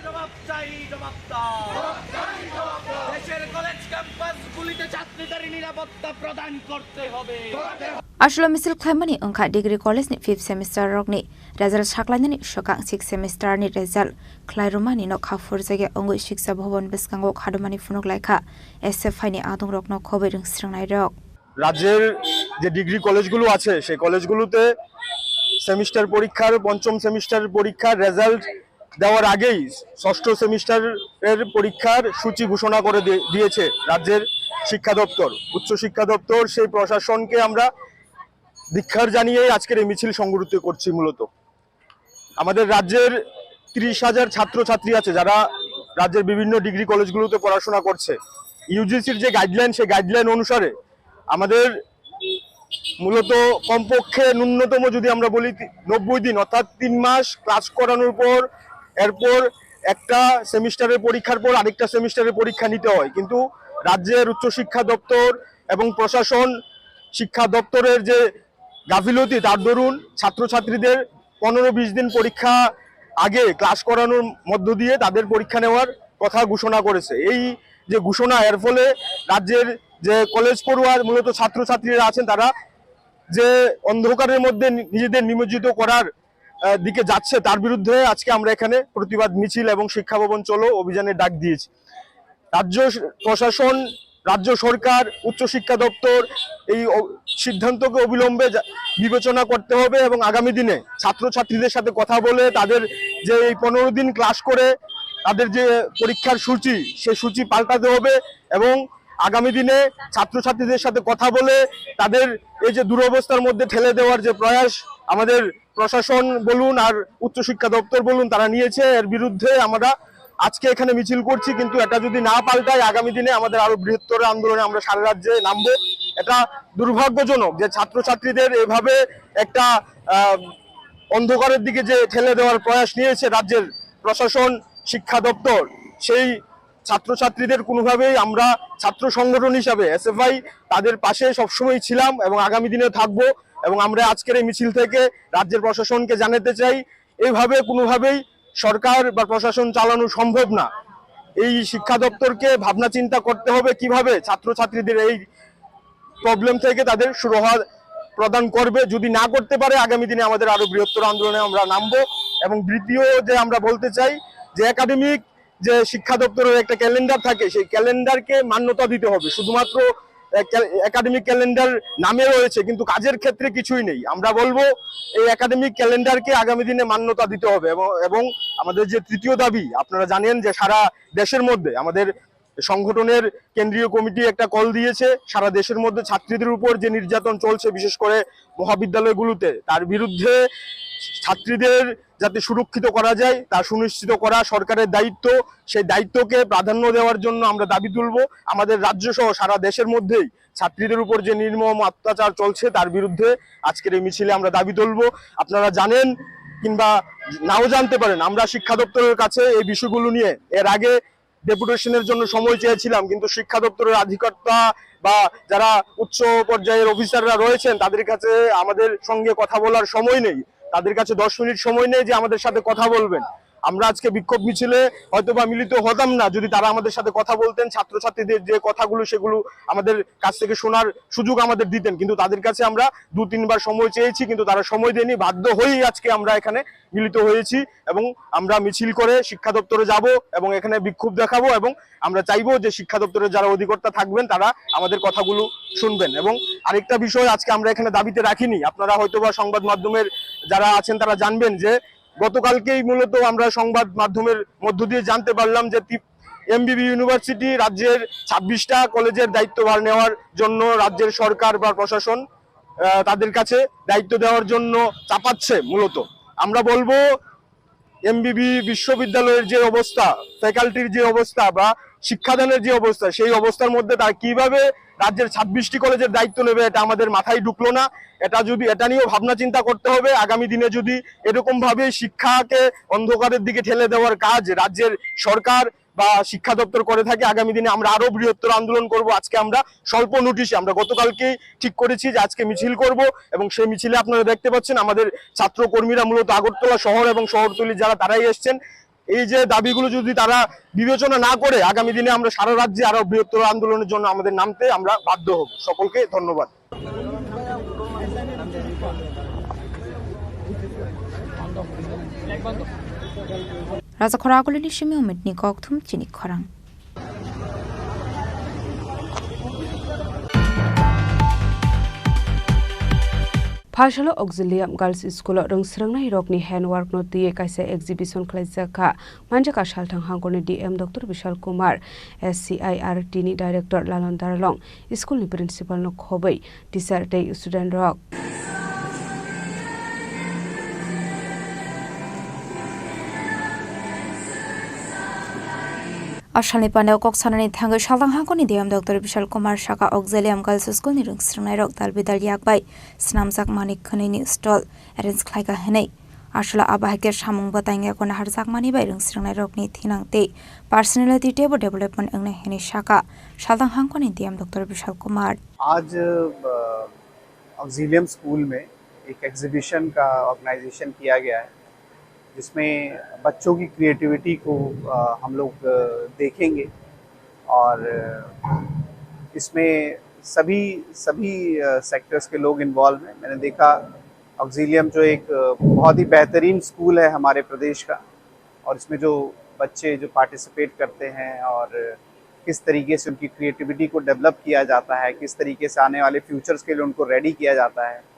জবাব চাই, জবাব দাও। দেশের কলেজ ক্যাম্পাসগুলিতে ছাত্রীদের নিরাপত্তা প্রদান করতে হবে। Aswkla misil khlaimani wngkha degree college ni fifth semester rokni result saklainani swkang sixth semester ni result khlai rwmani no kha phurjakya wngwi Shiksha Bhavan bwskango khadumani phunuk laikha S F I ni adongrokno khobwi rwngsrwngnairok. রাজ্যের যে ডিগ্রি কলেজগুলো আছে, সেই কলেজগুলোতে সেমিস্টার পরীক্ষার, পঞ্চম সেমিস্টার পরীক্ষার রেজাল্ট দেওয়ার আগেই ষষ্ঠ সেমিস্টারের পরীক্ষার সূচি ঘোষণা করে দিয়ে-, দিয়েছে রাজ্যের শিক্ষা দপ্তর, উচ্চ শিক্ষা দপ্তর। সেই প্রশাসনকে আমরা ধিক্কার জানিয়েই আজকের এই মিছিল সংগঠিত করছি মূলত। আমাদের রাজ্যের ত্রিশ হাজার ছাত্রছাত্রী আছে, যারা রাজ্যের বিভিন্ন ডিগ্রি কলেজগুলোতে পড়াশোনা করছে। ইউজিসির যে গাইডলাইন, সেই গাইডলাইন অনুসারে আমাদের মূলত কমপক্ষে ন্যূনতম যদি আমরা বলি, তি-, নব্বই দিন, অর্থাৎ তিন মাস ক্লাস করানোর পর, এরপর একটা সেমিস্টারের পরীক্ষার পর আরেকটা সেমিস্টারের পরীক্ষা নিতে হয়। কিন্তু রাজ্যের উচ্চশিক্ষা দপ্তর এবং প্রশাসন, শিক্ষা দপ্তরের যে গাফিলতি, তার দরুন ছাত্রছাত্রীদের পনেরো বিশ দিন পরীক্ষা আগে ক্লাস করানোর মধ্য দিয়ে তাদের পরীক্ষা নেওয়ার কথা ঘোষণা করেছে। এই যে ঘোষণা, এর ফলে রাজ্যের যে কলেজ পড়ুয়া মূলত ছাত্রছাত্রীরা আছেন, তারা যে অন্ধকারের মধ্যে নি-, নিজেদের নিমজ্জিত করার, আহ, দিকে যাচ্ছে, তার বিরুদ্ধে আজকে আমরা এখানে প্রতিবাদ মিছিল এবং শিক্ষা ভবন চলো অভিযানের ডাক দিয়েছি। রাজ্য স-, প্রশাসন, রাজ্য সরকার, উচ্চশিক্ষা দপ্তর এই অ-, সিদ্ধান্তকে অবিলম্বে যা-, বিবেচনা করতে হবে এবং আগামী দিনে ছাত্রছাত্রীদের সাথে কথা বলে তাদের যে এই পনেরো দিন ক্লাস করে তাদের যে পরীক্ষার সূচি, সে সূচি পাল্টাতে হবে এবং আগামী দিনে ছাত্রছাত্রীদের সাথে কথা বলে তাদের এই যে দুরবস্থার মধ্যে ঠেলে দেওয়ার যে প্রয়াস আমাদের প্রশাসন বলুন আর উচ্চশিক্ষা দপ্তর বলুন, তারা নিয়েছে, এর বিরুদ্ধে আমরা আজকে এখানে মিছিল করছি। কিন্তু এটা যদি না পাল্টায়, আগামী দিনে আমাদের আরো বৃহত্তর আন্দোলনে আমরা সারা রাজ্যে নামবো। এটা দুর্ভাগ্যজনক যে ছাত্রছাত্রীদের এভাবে একটা, আহ, অন্ধকারের দিকে যে ঠেলে দেওয়ার প্রয়াস নিয়েছে রাজ্যের প্রশাসন, শিক্ষা দপ্তর, সেই ছাত্রছাত্রীদের কোনোভাবেই আমরা ছাত্র সংগঠন হিসাবে এসএফআই তাদের পাশে সবসময় ছিলাম এবং আগামী দিনে থাকব। এবং আমরা আজকের এই মিছিল থেকে রাজ্যের প্রশাসনকে জানাতে চাই, এইভাবে কোনোভাবেই সরকার বা প্রশাসন চালানো সম্ভব না। এই শিক্ষা দপ্তরকে ভাবনা চিন্তা করতে হবে কিভাবে ছাত্রছাত্রীদের এই প্রবলেম থেকে তাদের সুরাহা প্রদান করবে। যদি না করতে পারে, আগামী দিনে আমাদের আরো বৃহত্তর আন্দোলনে আমরা নামবো। এবং দ্বিতীয় যে আমরা বলতে চাই যে একাডেমিক যে শিক্ষা দপ্তরের একটা ক্যালেন্ডার থাকে, সেই ক্যালেন্ডারকে মান্যতা দিতে হবে। শুধুমাত্র, আহ, ক্যা-, একাডেমিক ক্যালেন্ডার নামে রয়েছে, কিন্তু কাজের ক্ষেত্রে কিছুই নেই। আমরা বলবো এই একাডেমিক ক্যালেন্ডারকে আগামী দিনে মান্যতা দিতে হবে। এবং, এবং আমাদের যে তৃতীয় দাবি, আপনারা জানেন যে সারা দেশের মধ্যে আমাদের সংগঠনের কেন্দ্রীয় কমিটি একটা কল দিয়েছে, সারা দেশের মধ্যে ছাত্রীদের উপর যে নির্যাতন চলছে, বিশেষ করে মহাবিদ্যালয়গুলোতে, তার বিরুদ্ধে ছাত্রীদের যাতে সুরক্ষিত করা যায়, তা সুনিশ্চিত করা সরকারের দায়িত্ব। সেই দায়িত্বকে প্রাধান্য দেওয়ার জন্য আমরা দাবি তুলব। আমাদের রাজ্য সহ সারা দেশের মধ্যেই ছাত্রীদের উপর যে নির্মম অত্যাচার চলছে, তার বিরুদ্ধে আজকের এই মিছিলে আমরা দাবি তুলব। আপনারা জানেন কিংবা নাও জানতে পারেন, আমরা শিক্ষা দপ্তরের কাছে এই বিষয়গুলো নিয়ে এর আগে ডেপুটেশনের জন্য সময় চেয়েছিলাম, কিন্তু শিক্ষা দপ্তরের অধিকর্তা বা যারা উচ্চ পর্যায়ের অফিসাররা রয়েছেন, তাদের কাছে আমাদের সঙ্গে কথা বলার সময় নেই। তাদের কাছে দশ মিনিট সময় নেই যে আমাদের সাথে কথা বলবেন। আমরা আজকে বিক্ষোভ মিছিলে হয়তো বা মিলিত হতাম না যদি তারা আমাদের সাথে কথা বলতেন, ছাত্রছাত্রীদের যে কথাগুলো, সেগুলো আমাদের কাছ থেকে শোনার সুযোগ আমাদের দিতেন, কিন্তু তাদের কাছে আমরা দু তিনবার সময় চেয়েছি, কিন্তু তারা সময় দেয়নি। বাধ্য হয়েই আজকে আমরা এখানে মিলিত হয়েছি এবং আমরা মিছিল করে শিক্ষা দপ্তরে যাব এবং এখানে বিক্ষোভ দেখাবো এবং আমরা চাইবো যে শিক্ষা দপ্তরের যারা অধিকর্তা থাকবেন, তারা আমাদের কথাগুলো শুনবেন। এবং আরেকটা বিষয় আজকে আমরা এখানে দাবিতে রাখিনি, আপনারা হয়তো বা সংবাদ মাধ্যমের যারা আছেন, তারা জানবেন যে গতকালকেই মূলত আমরা সংবাদ মাধ্যমের মধ্য দিয়ে জানতে পারলাম যে তি-, এমবিবি ইউনিভার্সিটি রাজ্যের ছাব্বিশটা কলেজের দায়িত্বভার নেওয়ার জন্য রাজ্যের সরকার বা প্রশাসন, আহ, তাদের কাছে দায়িত্ব দেওয়ার জন্য চাপাচ্ছে মূলত। আমরা বলবো, এমবিবি বিশ্ববিদ্যালয়ের যে অবস্থা, ফ্যাকাল্টির যে অবস্থা বা শিক্ষাদানের যে অবস্থা, সেই অবস্থার মধ্যে তারা কিভাবে রাজ্যের ছাব্বিশটি কলেজের দায়িত্ব নেবে, এটা আমাদের মাথায় ঢুকলো না। এটা যদি, এটা নিয়েও ভাবনা চিন্তা করতে হবে। আগামী দিনে যদি এরকম ভাবে শিক্ষাকে অন্ধকারের দিকে ঠেলে দেওয়ার কাজ রাজ্যের সরকার বা শিক্ষা দপ্তর করে থাকে, আগামী দিনে আমরা আরো বৃহত্তর আন্দোলন করব। আজকে আমরা স্বল্প নোটিশে, আমরা গতকালকেই ঠিক করেছি যে আজকে মিছিল করব এবং সেই মিছিলে আপনারা দেখতে পাচ্ছেন আমাদের ছাত্র কর্মীরা মূলত আগরতলা শহর এবং শহরতলি যারা, তারাই এসছেন। এই যে দাবিগুলো যদি তারা বিবেচনা না করে, আগামী দিনে আমরা সারা রাজ্যে আরো বৃহত্তর আন্দোলনের জন্য আমাদের নামতে আমরা বাধ্য হব। সকলকে ধন্যবাদ। Raja Khoragulini simi umitni kokthum chini khorang. Phaisalo Auxilium Girls School o rwng swrwngnai rokni handwork no twiwi kaisa exhibition khlaijak kha. Manjak a salthang hangkorni D M Doctor Bishal Kumar, S C I R T ni director Lalon Darlong, school ni principal no khobwi teacher tei student rok. A salni pandao kok sanani thangwi salthang hangkorni D M Doctor Bishal Kumar saka Auxilium Girls School ni rwng swrwngnai rok dal bidal yak bai swnamjak manwi khwnwi ni stall arrange khlaika hwnwi. Aswla abo hai khe samung bwtang yago naharjakmani bai rwng swrwngnairokni thinang tei personality teibo development wngnai hwnwi saka salthang hangkorni D M Doctor Bishal Kumar. आज, अ, ऑक्सिलियम स्कूल में एक एग्जीबिशन का ऑर्गेनाइजेशन किया गया है, जिसमें बच्चों की क्रिएटिविटी को, अ, हम लोग, अ, देखेंगे और, अ, इसमें सभी, सभी, अ, सेक्टर्स के लोग इन्वॉल्व हैं। मैंने देखा ऑक्सिलियम जो एक, अ, बहुत ही बेहतरीन स्कूल है हमारे प्रदेश का, और इसमें जो बच्चे जो पार्टिसिपेट करते हैं और किस तरीके से उनकी क्रिएटिविटी को डेवलप किया जाता है, किस तरीके से आने वाले फ्यूचर्स के लिए उनको रेडी किया जाता है,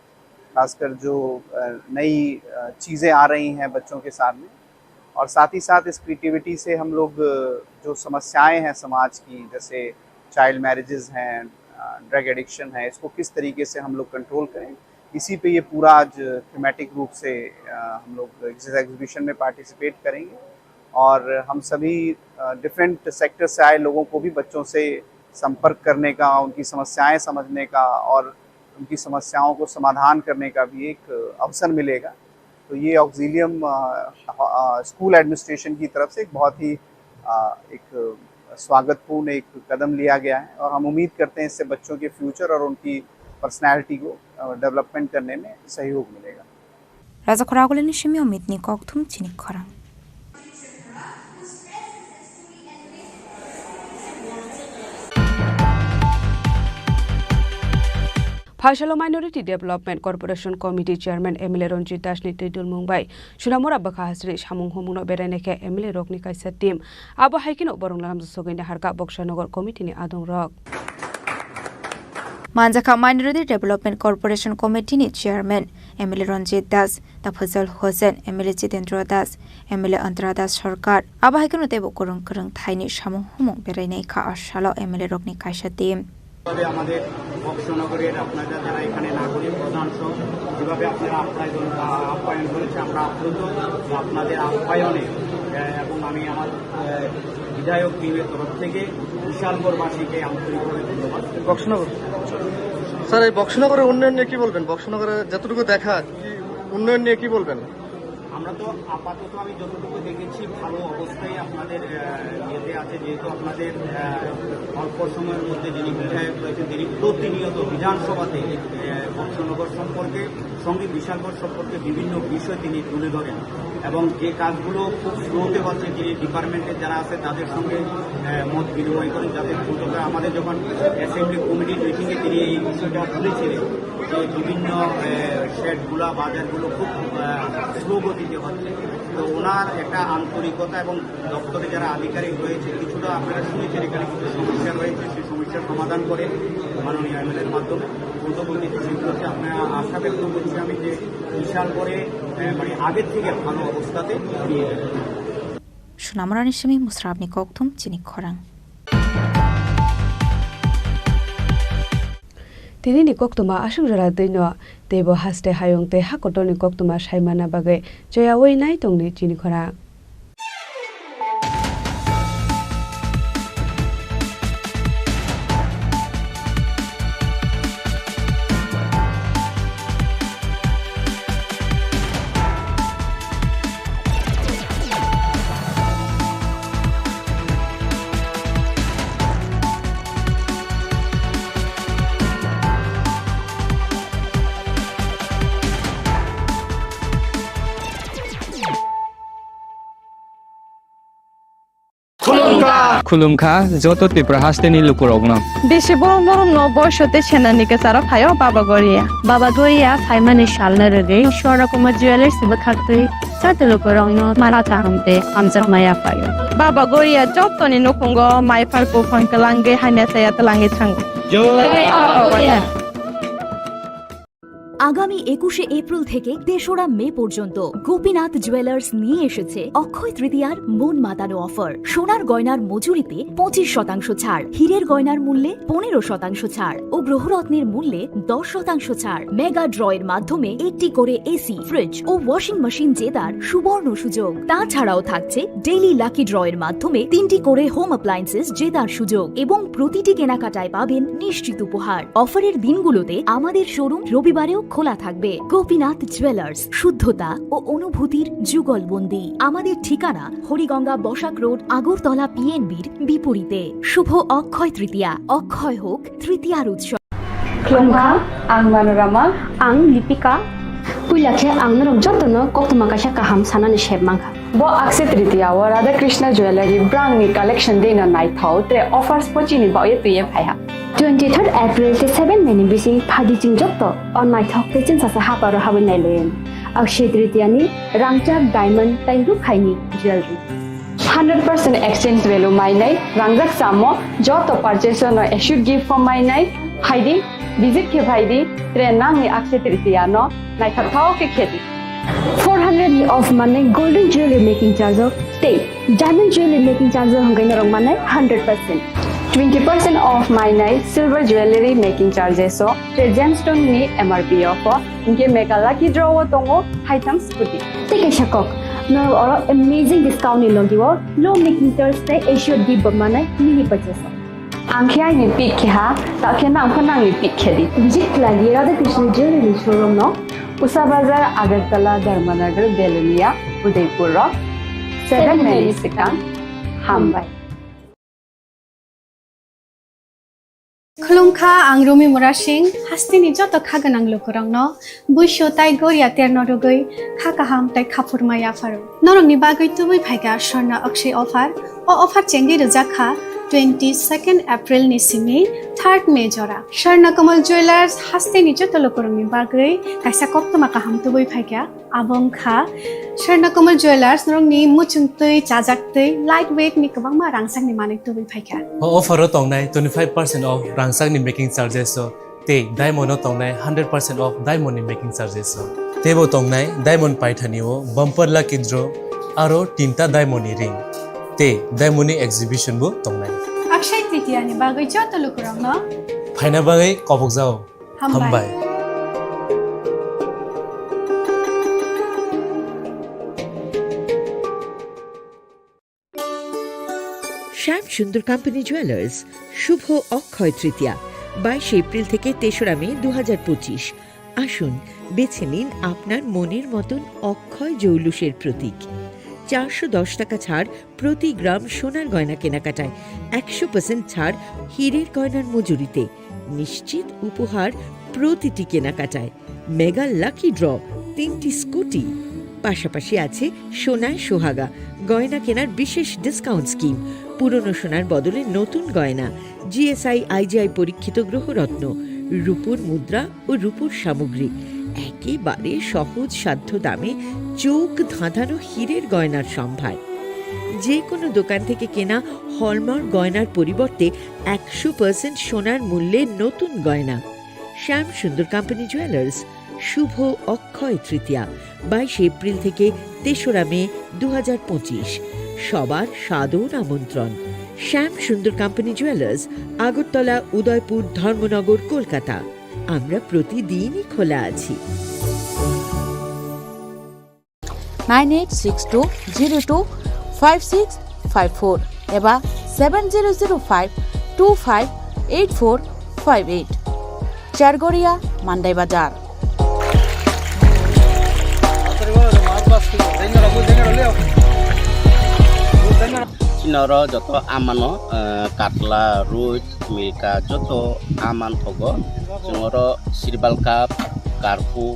खासकर जो, अ, नई, अ, चीज़ें आ रही हैं बच्चों के सामने, और साथ ही साथ इस क्रिएटिविटी से हम लोग, अ, जो समस्याएं हैं समाज की, जैसे चाइल्ड मैरिजेस हैं, अ, ड्रग एडिक्शन है, इसको किस तरीके से हम लोग कंट्रोल करें, इसी पे ये पूरा आज थीमेटिक रूप से, अ, हम लोग इस एग्जीबिशन में पार्टिसिपेट करेंगे और हम सभी, अ, डिफरेंट सेक्टर से आए लोगों को भी बच्चों से संपर्क करने का, उनकी समस्याएं समझने का और उनकी समस्याओं को समाधान करने का भी एक अवसर मिलेगा। तो ये ऑक्सिलियम, अ, अ, स्कूल एडमिनिस्ट्रेशन की तरफ से एक बहुत ही, अ, एक स्वागतपूर्ण एक कदम लिया गया है और हम उम्मीद करते हैं इससे बच्चों के फ्यूचर और उनकी पर्सनैलिटी को, अ, डेवलपमेंट करने में सहयोग मिलेगा। Raja Khoragulini simi umitni kokthum chini khorang. Phaisalo Minority Development Corporation Committee Chairman M L A Ranjit Das ni twi dulmung bai Sunamura bwkha hasri samung humung no berai nai khe M L A rok ni kaisa team. Abo hai kheno borok no lamjak sogwi naharkha Boksanagar committee ni adong rok. Manjakha Minority Development Corporation Committee ni Chairman M L A Ranjit Das, Taphajal Hosen, M L A Jitendra Das, M L A Antara Das Sarkar. Abo hai kheno teibo kwrwng kwrwng thaini samung humung berai nai kha a salo M L A rok ni kaisa team. তবে আমাদের বক্সনগরের আপনারা যারা এখানে নাগরিক প্রধান সহ যেভাবে আপনারা আপ্যায়ন, আ, আপ্যায়ন করেছে, আমরা আপ্লুত যে আপনাদের আপ্যায়নে, আ, এবং আমি আমার, আ, বিধায়ক টিমের তরফ থেকে বিশালগড়বাসীকে আন্তরিকভাবে ধন্যবাদ। বক্সনগর, স্যার, এই বক্সনগরের উন্নয়ন নিয়ে কি বলবেন? বক্সনগরে যতটুকু দেখা, কি উন্নয়ন নিয়ে কি বলবেন? আমরা তো আপাতত আমি যতটুকু দেখেছি ভালো অবস্থায় আপনাদের, আহ, ইয়েতে আছে, যেহেতু আপনাদের, আহ, অল্প সময়ের মধ্যে যিনি বিধায়ক রয়েছেন তিনি প্রতিনিয়ত বিধানসভাতে, আহ, বক্সনগর সম্পর্কে, সঙ্গে বিশালগড় সম্পর্কে বিভিন্ন বিষয় তিনি তুলে ধরেন এবং যে কাজগুলো খুব স্লোতে হচ্ছে তিনি ডিপার্টমেন্টে যারা আছে তাদের সঙ্গে, আহ, মত বিনিময় করেন যাতে দ্রুত করে আমাদের যখন অ্যাসেম্বলি কমিটির মিটিংয়ে তিনি এই বিষয়টা তুলেছিলেন যে বিভিন্ন, আহ, শেডগুলা বাজারগুলো খুব, আহ, স্লো গতিতে হচ্ছে। তো ওনার একটা আন্তরিকতা এবং দপ্তরে যারা আধিকারিক রয়েছে, কিছুটা আপনারা শুনেছেন এখানে কিছু সমস্যা রয়েছে, সেই সমস্যার সমাধান করে মাননীয় এমএলএর মাধ্যমে দ্রুত গতিতে সেগুলোকে আমরা আশা ব্যক্ত করছি আমি যে বিশালগড়ে, আহ, মানে আগের থেকে ভালো অবস্থাতে নিয়ে যাবে। Sunamrani simi musrabni kokthum chini khorang. Tini ni koktuma aswk jora twi no, teibo haste hayung tei hakotor ni koktuma saimana bagwi choyawi nai tongni chini khorang. Khulumkha. Khulumkha joto Tripura hasteni lukurokno. Bisi borom borom no boiso tei senani kwcharo phaio Baba Goria. Baba Goria phaimani salno rwgwi Swarna Kumar Jewellers bwkhaktwi joto lukurokno mala kaham tei hamjakma yaphaio. Baba Goria jotoni nukhungo maiphar buphang kwlangwi hamya chaya twlangwi thango. Jai Baba Goria. আগামী একুশে এপ্রিল থেকে তেসরা মে পর্যন্ত গোপীনাথ জুয়েলার্স নিয়ে এসেছে অক্ষয় তৃতীয়ার মন মাতানো অফার। সোনার গয়নার মজুরিতে পঁচিশ শতাংশ ছাড়, হীরের গয়নার মূল্যে পনেরো শতাংশ ছাড় ও গ্রহরত্নের মূল্যে দশ শতাংশ ছাড়। মেগা ড্রয়ের মাধ্যমে একটি করে এসি, ফ্রিজ ও ওয়াশিং মেশিন জেতার সুবর্ণ সুযোগ। তাছাড়াও থাকছে ডেইলি লাকি ড্রয়ের মাধ্যমে তিনটি করে হোম অ্যাপ্লায়েন্সেস জেতার সুযোগ এবং প্রতিটি কেনাকাটায় পাবেন নিশ্চিত উপহার। অফারের দিনগুলোতে আমাদের শোরুম রবিবারেও খোলা থাকবে। গোপীনাথ জুয়েলার্স, শুদ্ধতা ও অনুভূতির যুগলবন্দি। আমাদের ঠিকানা হরিগঙ্গা বসাক রোড, আগরতলা পিএনবির বিপরীতে। শুভ অক্ষয় তৃতীয়া, অক্ষয় হোক তৃতীয়ার উৎসব। Khulumkha, ang Manorama. Ang Lipika. Puila khe ang norok jotono koktwma kaisa kaham sanani sep mankha. Bo Akshaya Tritiya o Radha Krishna Jewellery brangni collection dei no naithok, tre offers bo chini bagwi twiwi phaiha. Twenty third April tei seven May ni bising phaidi chwng joto o naithok tei chwngsacha haparo habwi nailaiwi. Akshaya Tritiya ni rangchak diamond tei rukhaini jewellery. Hundred percent exchange value mainai, rangjak chamo, joto purchase no assured gift form mainai, phaidi, visit khe phaidi, tre nangni Akshaya Tritiya no naithok thao khe khedi. Four hundred ni off manai golden jewelry making charge o tei diamond jewelry making charge o hwnkhai norok manai hundred percent. Twenty percent off mainai silver jewelry making charges o, tre gemstone ni M R P o pho, hinkhe mega lucky draw o tongo haitham scooty. Tei kaisa kok, norok oro amazing discount ni logi o low making charge tei assured gift bo manai mini purchase o. Ang khe aini pick khe ha, ta khe nang pho nangni pick khe di. Visit khlai di Radha Krishna Jewelry ni showroom no. Usa Bazar, Agartala, Dharmanagar, Belonia, Udaipur o. Seven May ni swkang. Hambai. Khulumkha, ang Rumi Murasing, hasteni joto kha gwnang lukurokno buisu tai goria terno rwgwi kha kaham tai khaphurma yapharo. Norokni bagwi tubui phaikha Swarna Akshay offer. O offer chengwi rwjak kha twenty second April ni simi third May jora. Swarna Kamal Jewellers hasteni joto lukurokni bagwi kaisa koktwma kaham tubui phaikha. Abo wngkha Swarna Kamal Jewellers, norokni muchung twi, chajak twi, light weight ni kwbangma rangchakni manwi tubui phaikha. O offer o tongnai twenty five percent off rangchakni making charges o tei diamond o tongnai hundred percent off diamond ni making charges o. Teibo tongnai diamond paithani o bumper lucky draw aro tinta diamond ni ring tei diamond ni exhibition bo tongnai. Akshay Tritiya ni bagwi joto lukurokno phaina bagwi kobokjao. Hambai. Hambai. সুন্দর company jewellers, শুভ অক্ষয় তৃতীয়া, বাইশে এপ্রিল থেকে তেসরা মে দু হাজার পঁচিশ। আসুন, বেছে নিন আপনার মনের মতন অক্ষয় জৌলুসের প্রতীক। চারশো দশ টাকা ছাড় প্রতি গ্রাম সোনার গয়না কেনাকাটায়, একশো পার্সেন্ট ছাড় হীরের গয়নার মজুরিতে, নিশ্চিত উপহার প্রতিটি কেনাকাটায়, মেগা লাকি ড্র, তিনটি স্কুটি। পাশাপাশি আছে সোনায় সোহাগা গয়না কেনার বিশেষ ডিসকাউন্ট স্কিম। পুরনো সোনার বদলে নতুন গয়না, জিএসআই আইজিআই পরীক্ষিত গ্রহরত্ন, রূপোর মুদ্রা ও রূপোর সামগ্রী। একেবারে সহজ সাধ্য দামে চোখ ধাঁধানো হীরের গয়নার সম্ভার। যে কোনো দোকান থেকে কেনা হলমার্ক গয়নার পরিবর্তে একশো পার্সেন্ট সোনার মূল্যে নতুন গয়না। শ্যাম সুন্দর কোম্পানি জুয়েলার্স, শুভ অক্ষয় তৃতীয়া, বাইশে এপ্রিল থেকে তেসরা মে দু হাজার পঁচিশ। সবার সাদর আমন্ত্রণ। শ্যাম সুন্দর কোম্পানি জুয়েলার্স, আগরতলা, উদয়পুর, ধর্মনগর, কলকাতা। আমরা প্রতিদিনই খোলা আছি। Nine eight six two zero two five six five four eba seven zero zero five two five eight four five eight. Chargoria, Mandai Bazar. Chinoro joto amano, eh, katla, ruit, milka joto aman thogo. Chwngoro sirbal cup, karpu,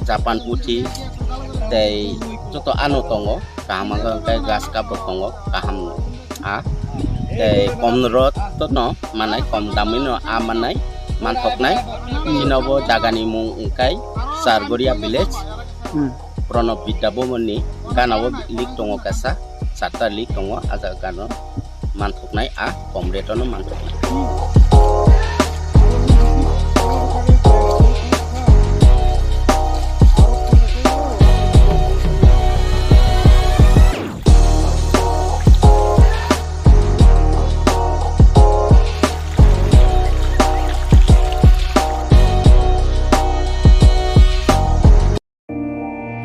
Japan puthi, tei joto ano tongo, kaham wngkha hwnkhe grass cup rok tongo, kaham a, tei kom rot no manai, kom damwi no a manai, manthoknai. Chini bo jaga ni mung wngkha Chargoria village, Hmm. Pranab Vidya Bhavan ni gana o link tongo kaisa, charta link tongo, a jaga gana o. Manthoknai a kom rate-o no manthoknai.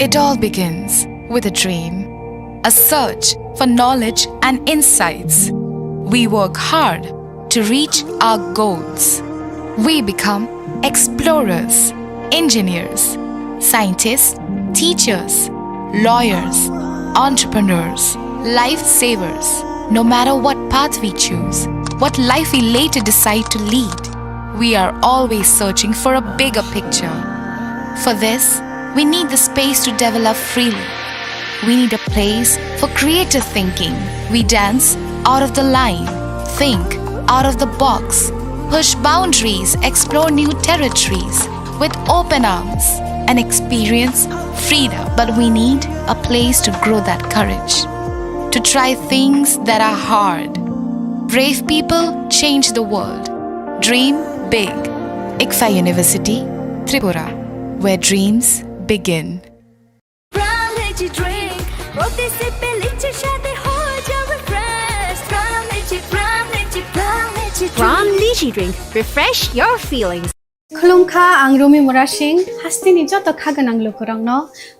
It all begins with a dream, a search for knowledge and insights. We work hard to reach our goals. We become explorers, engineers, scientists, teachers, lawyers, entrepreneurs, lifesavers. No matter what path we choose, what life we later decide to lead, we are always searching for a bigger picture. For this, we need the space to develop freely. We need a place for creative thinking. We dance out of the line, think out of the box, push boundaries, explore new territories with open arms, and experience freedom. But we need a place to grow that courage, to try things that are hard. Brave people change the world. Dream big. ICFAI University, Tripura, where dreams begin. Pran Lychee Drink, প্রতি সিপে লিচির স্বাদে হয়ে যাবে fresh. Pran Lychee, Pran Lychee, Pran Lychee Drink. Pran Lychee Drink, refresh your feelings. Khulumkha, ang Rumi Murasing, hasteni joto kha gwnang lukurokno,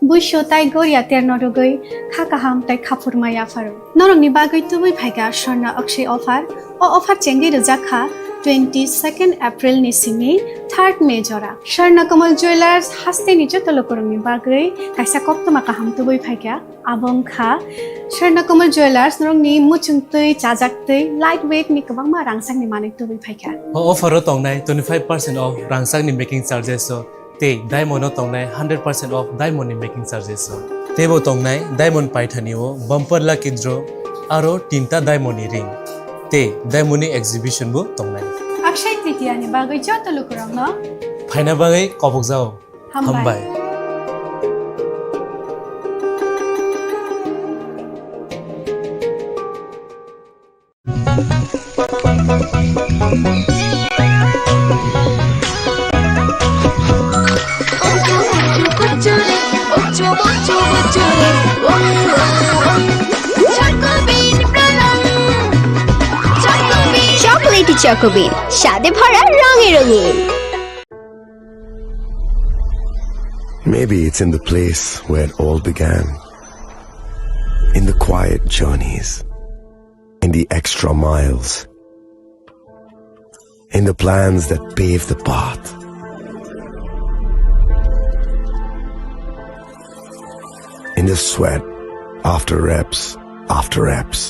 buisu tai goria terno rwgwi kha kaham tai khaphurma yapharo. Norokni bagwi tubui phaikha Swarna Akshay offer. O offer chengwi rwjak kha twenty second April ni simi third May jora. Swarna Kamal Jewellers hasteni joto lukurokni bagwi kaisa koktwma kaham tubui phaikha. Abo wngkha Swarna Kamal Jewellers, norokni muchung twi, chajak twi, light weight ni kwbangma rangchakni manwi tubui phaikha. O offer o tongnai twenty five percent off rangchakni making charges o tei diamond o tongnai hundred percent off diamond ni making charges o. Teibo tongnai diamond paithani o bumper lucky draw aro tinta diamond ni ring tei diamond ni exhibition bo tongnai. Akshay Tritiya ni bagwi joto lukurokno phaina bagwi kobokjao. Hambai. Hambai. Chocolatey Choco Bean, স্বাদে ভরা রঙে রঙিন। Maybe it's in the place where it all began. In the quiet journeys, in the extra miles, in the plans that pave the path, in the sweat after reps after reps,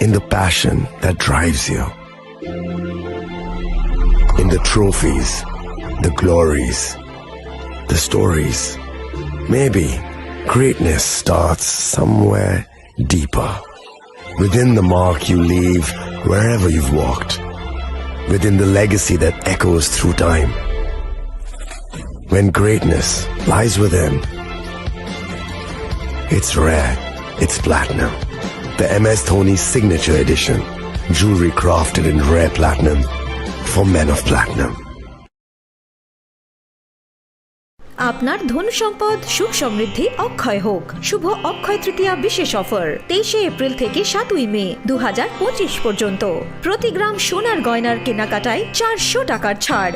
in the passion that drives you, in the trophies, the glories, the stories. Maybe greatness starts somewhere deeper, within the mark you leave wherever you've walked, within the legacy that echoes through time. When greatness lies within, it's rare, it's platinum. The M S Dhoni Signature Edition, jewelry crafted in rare platinum for men of platinum. আপনার ধন সম্পদ সুখ সমৃদ্ধি অক্ষয় হোক। শুভ অক্ষয় তৃতীয়া বিশেষ অফার, তেইশে এপ্রিল থেকে সাতই মে দু হাজার পঁচিশ পর্যন্ত। প্রতি গ্রাম সোনার গয়নার কেনাকাটায় চারশো টাকার ছাড়।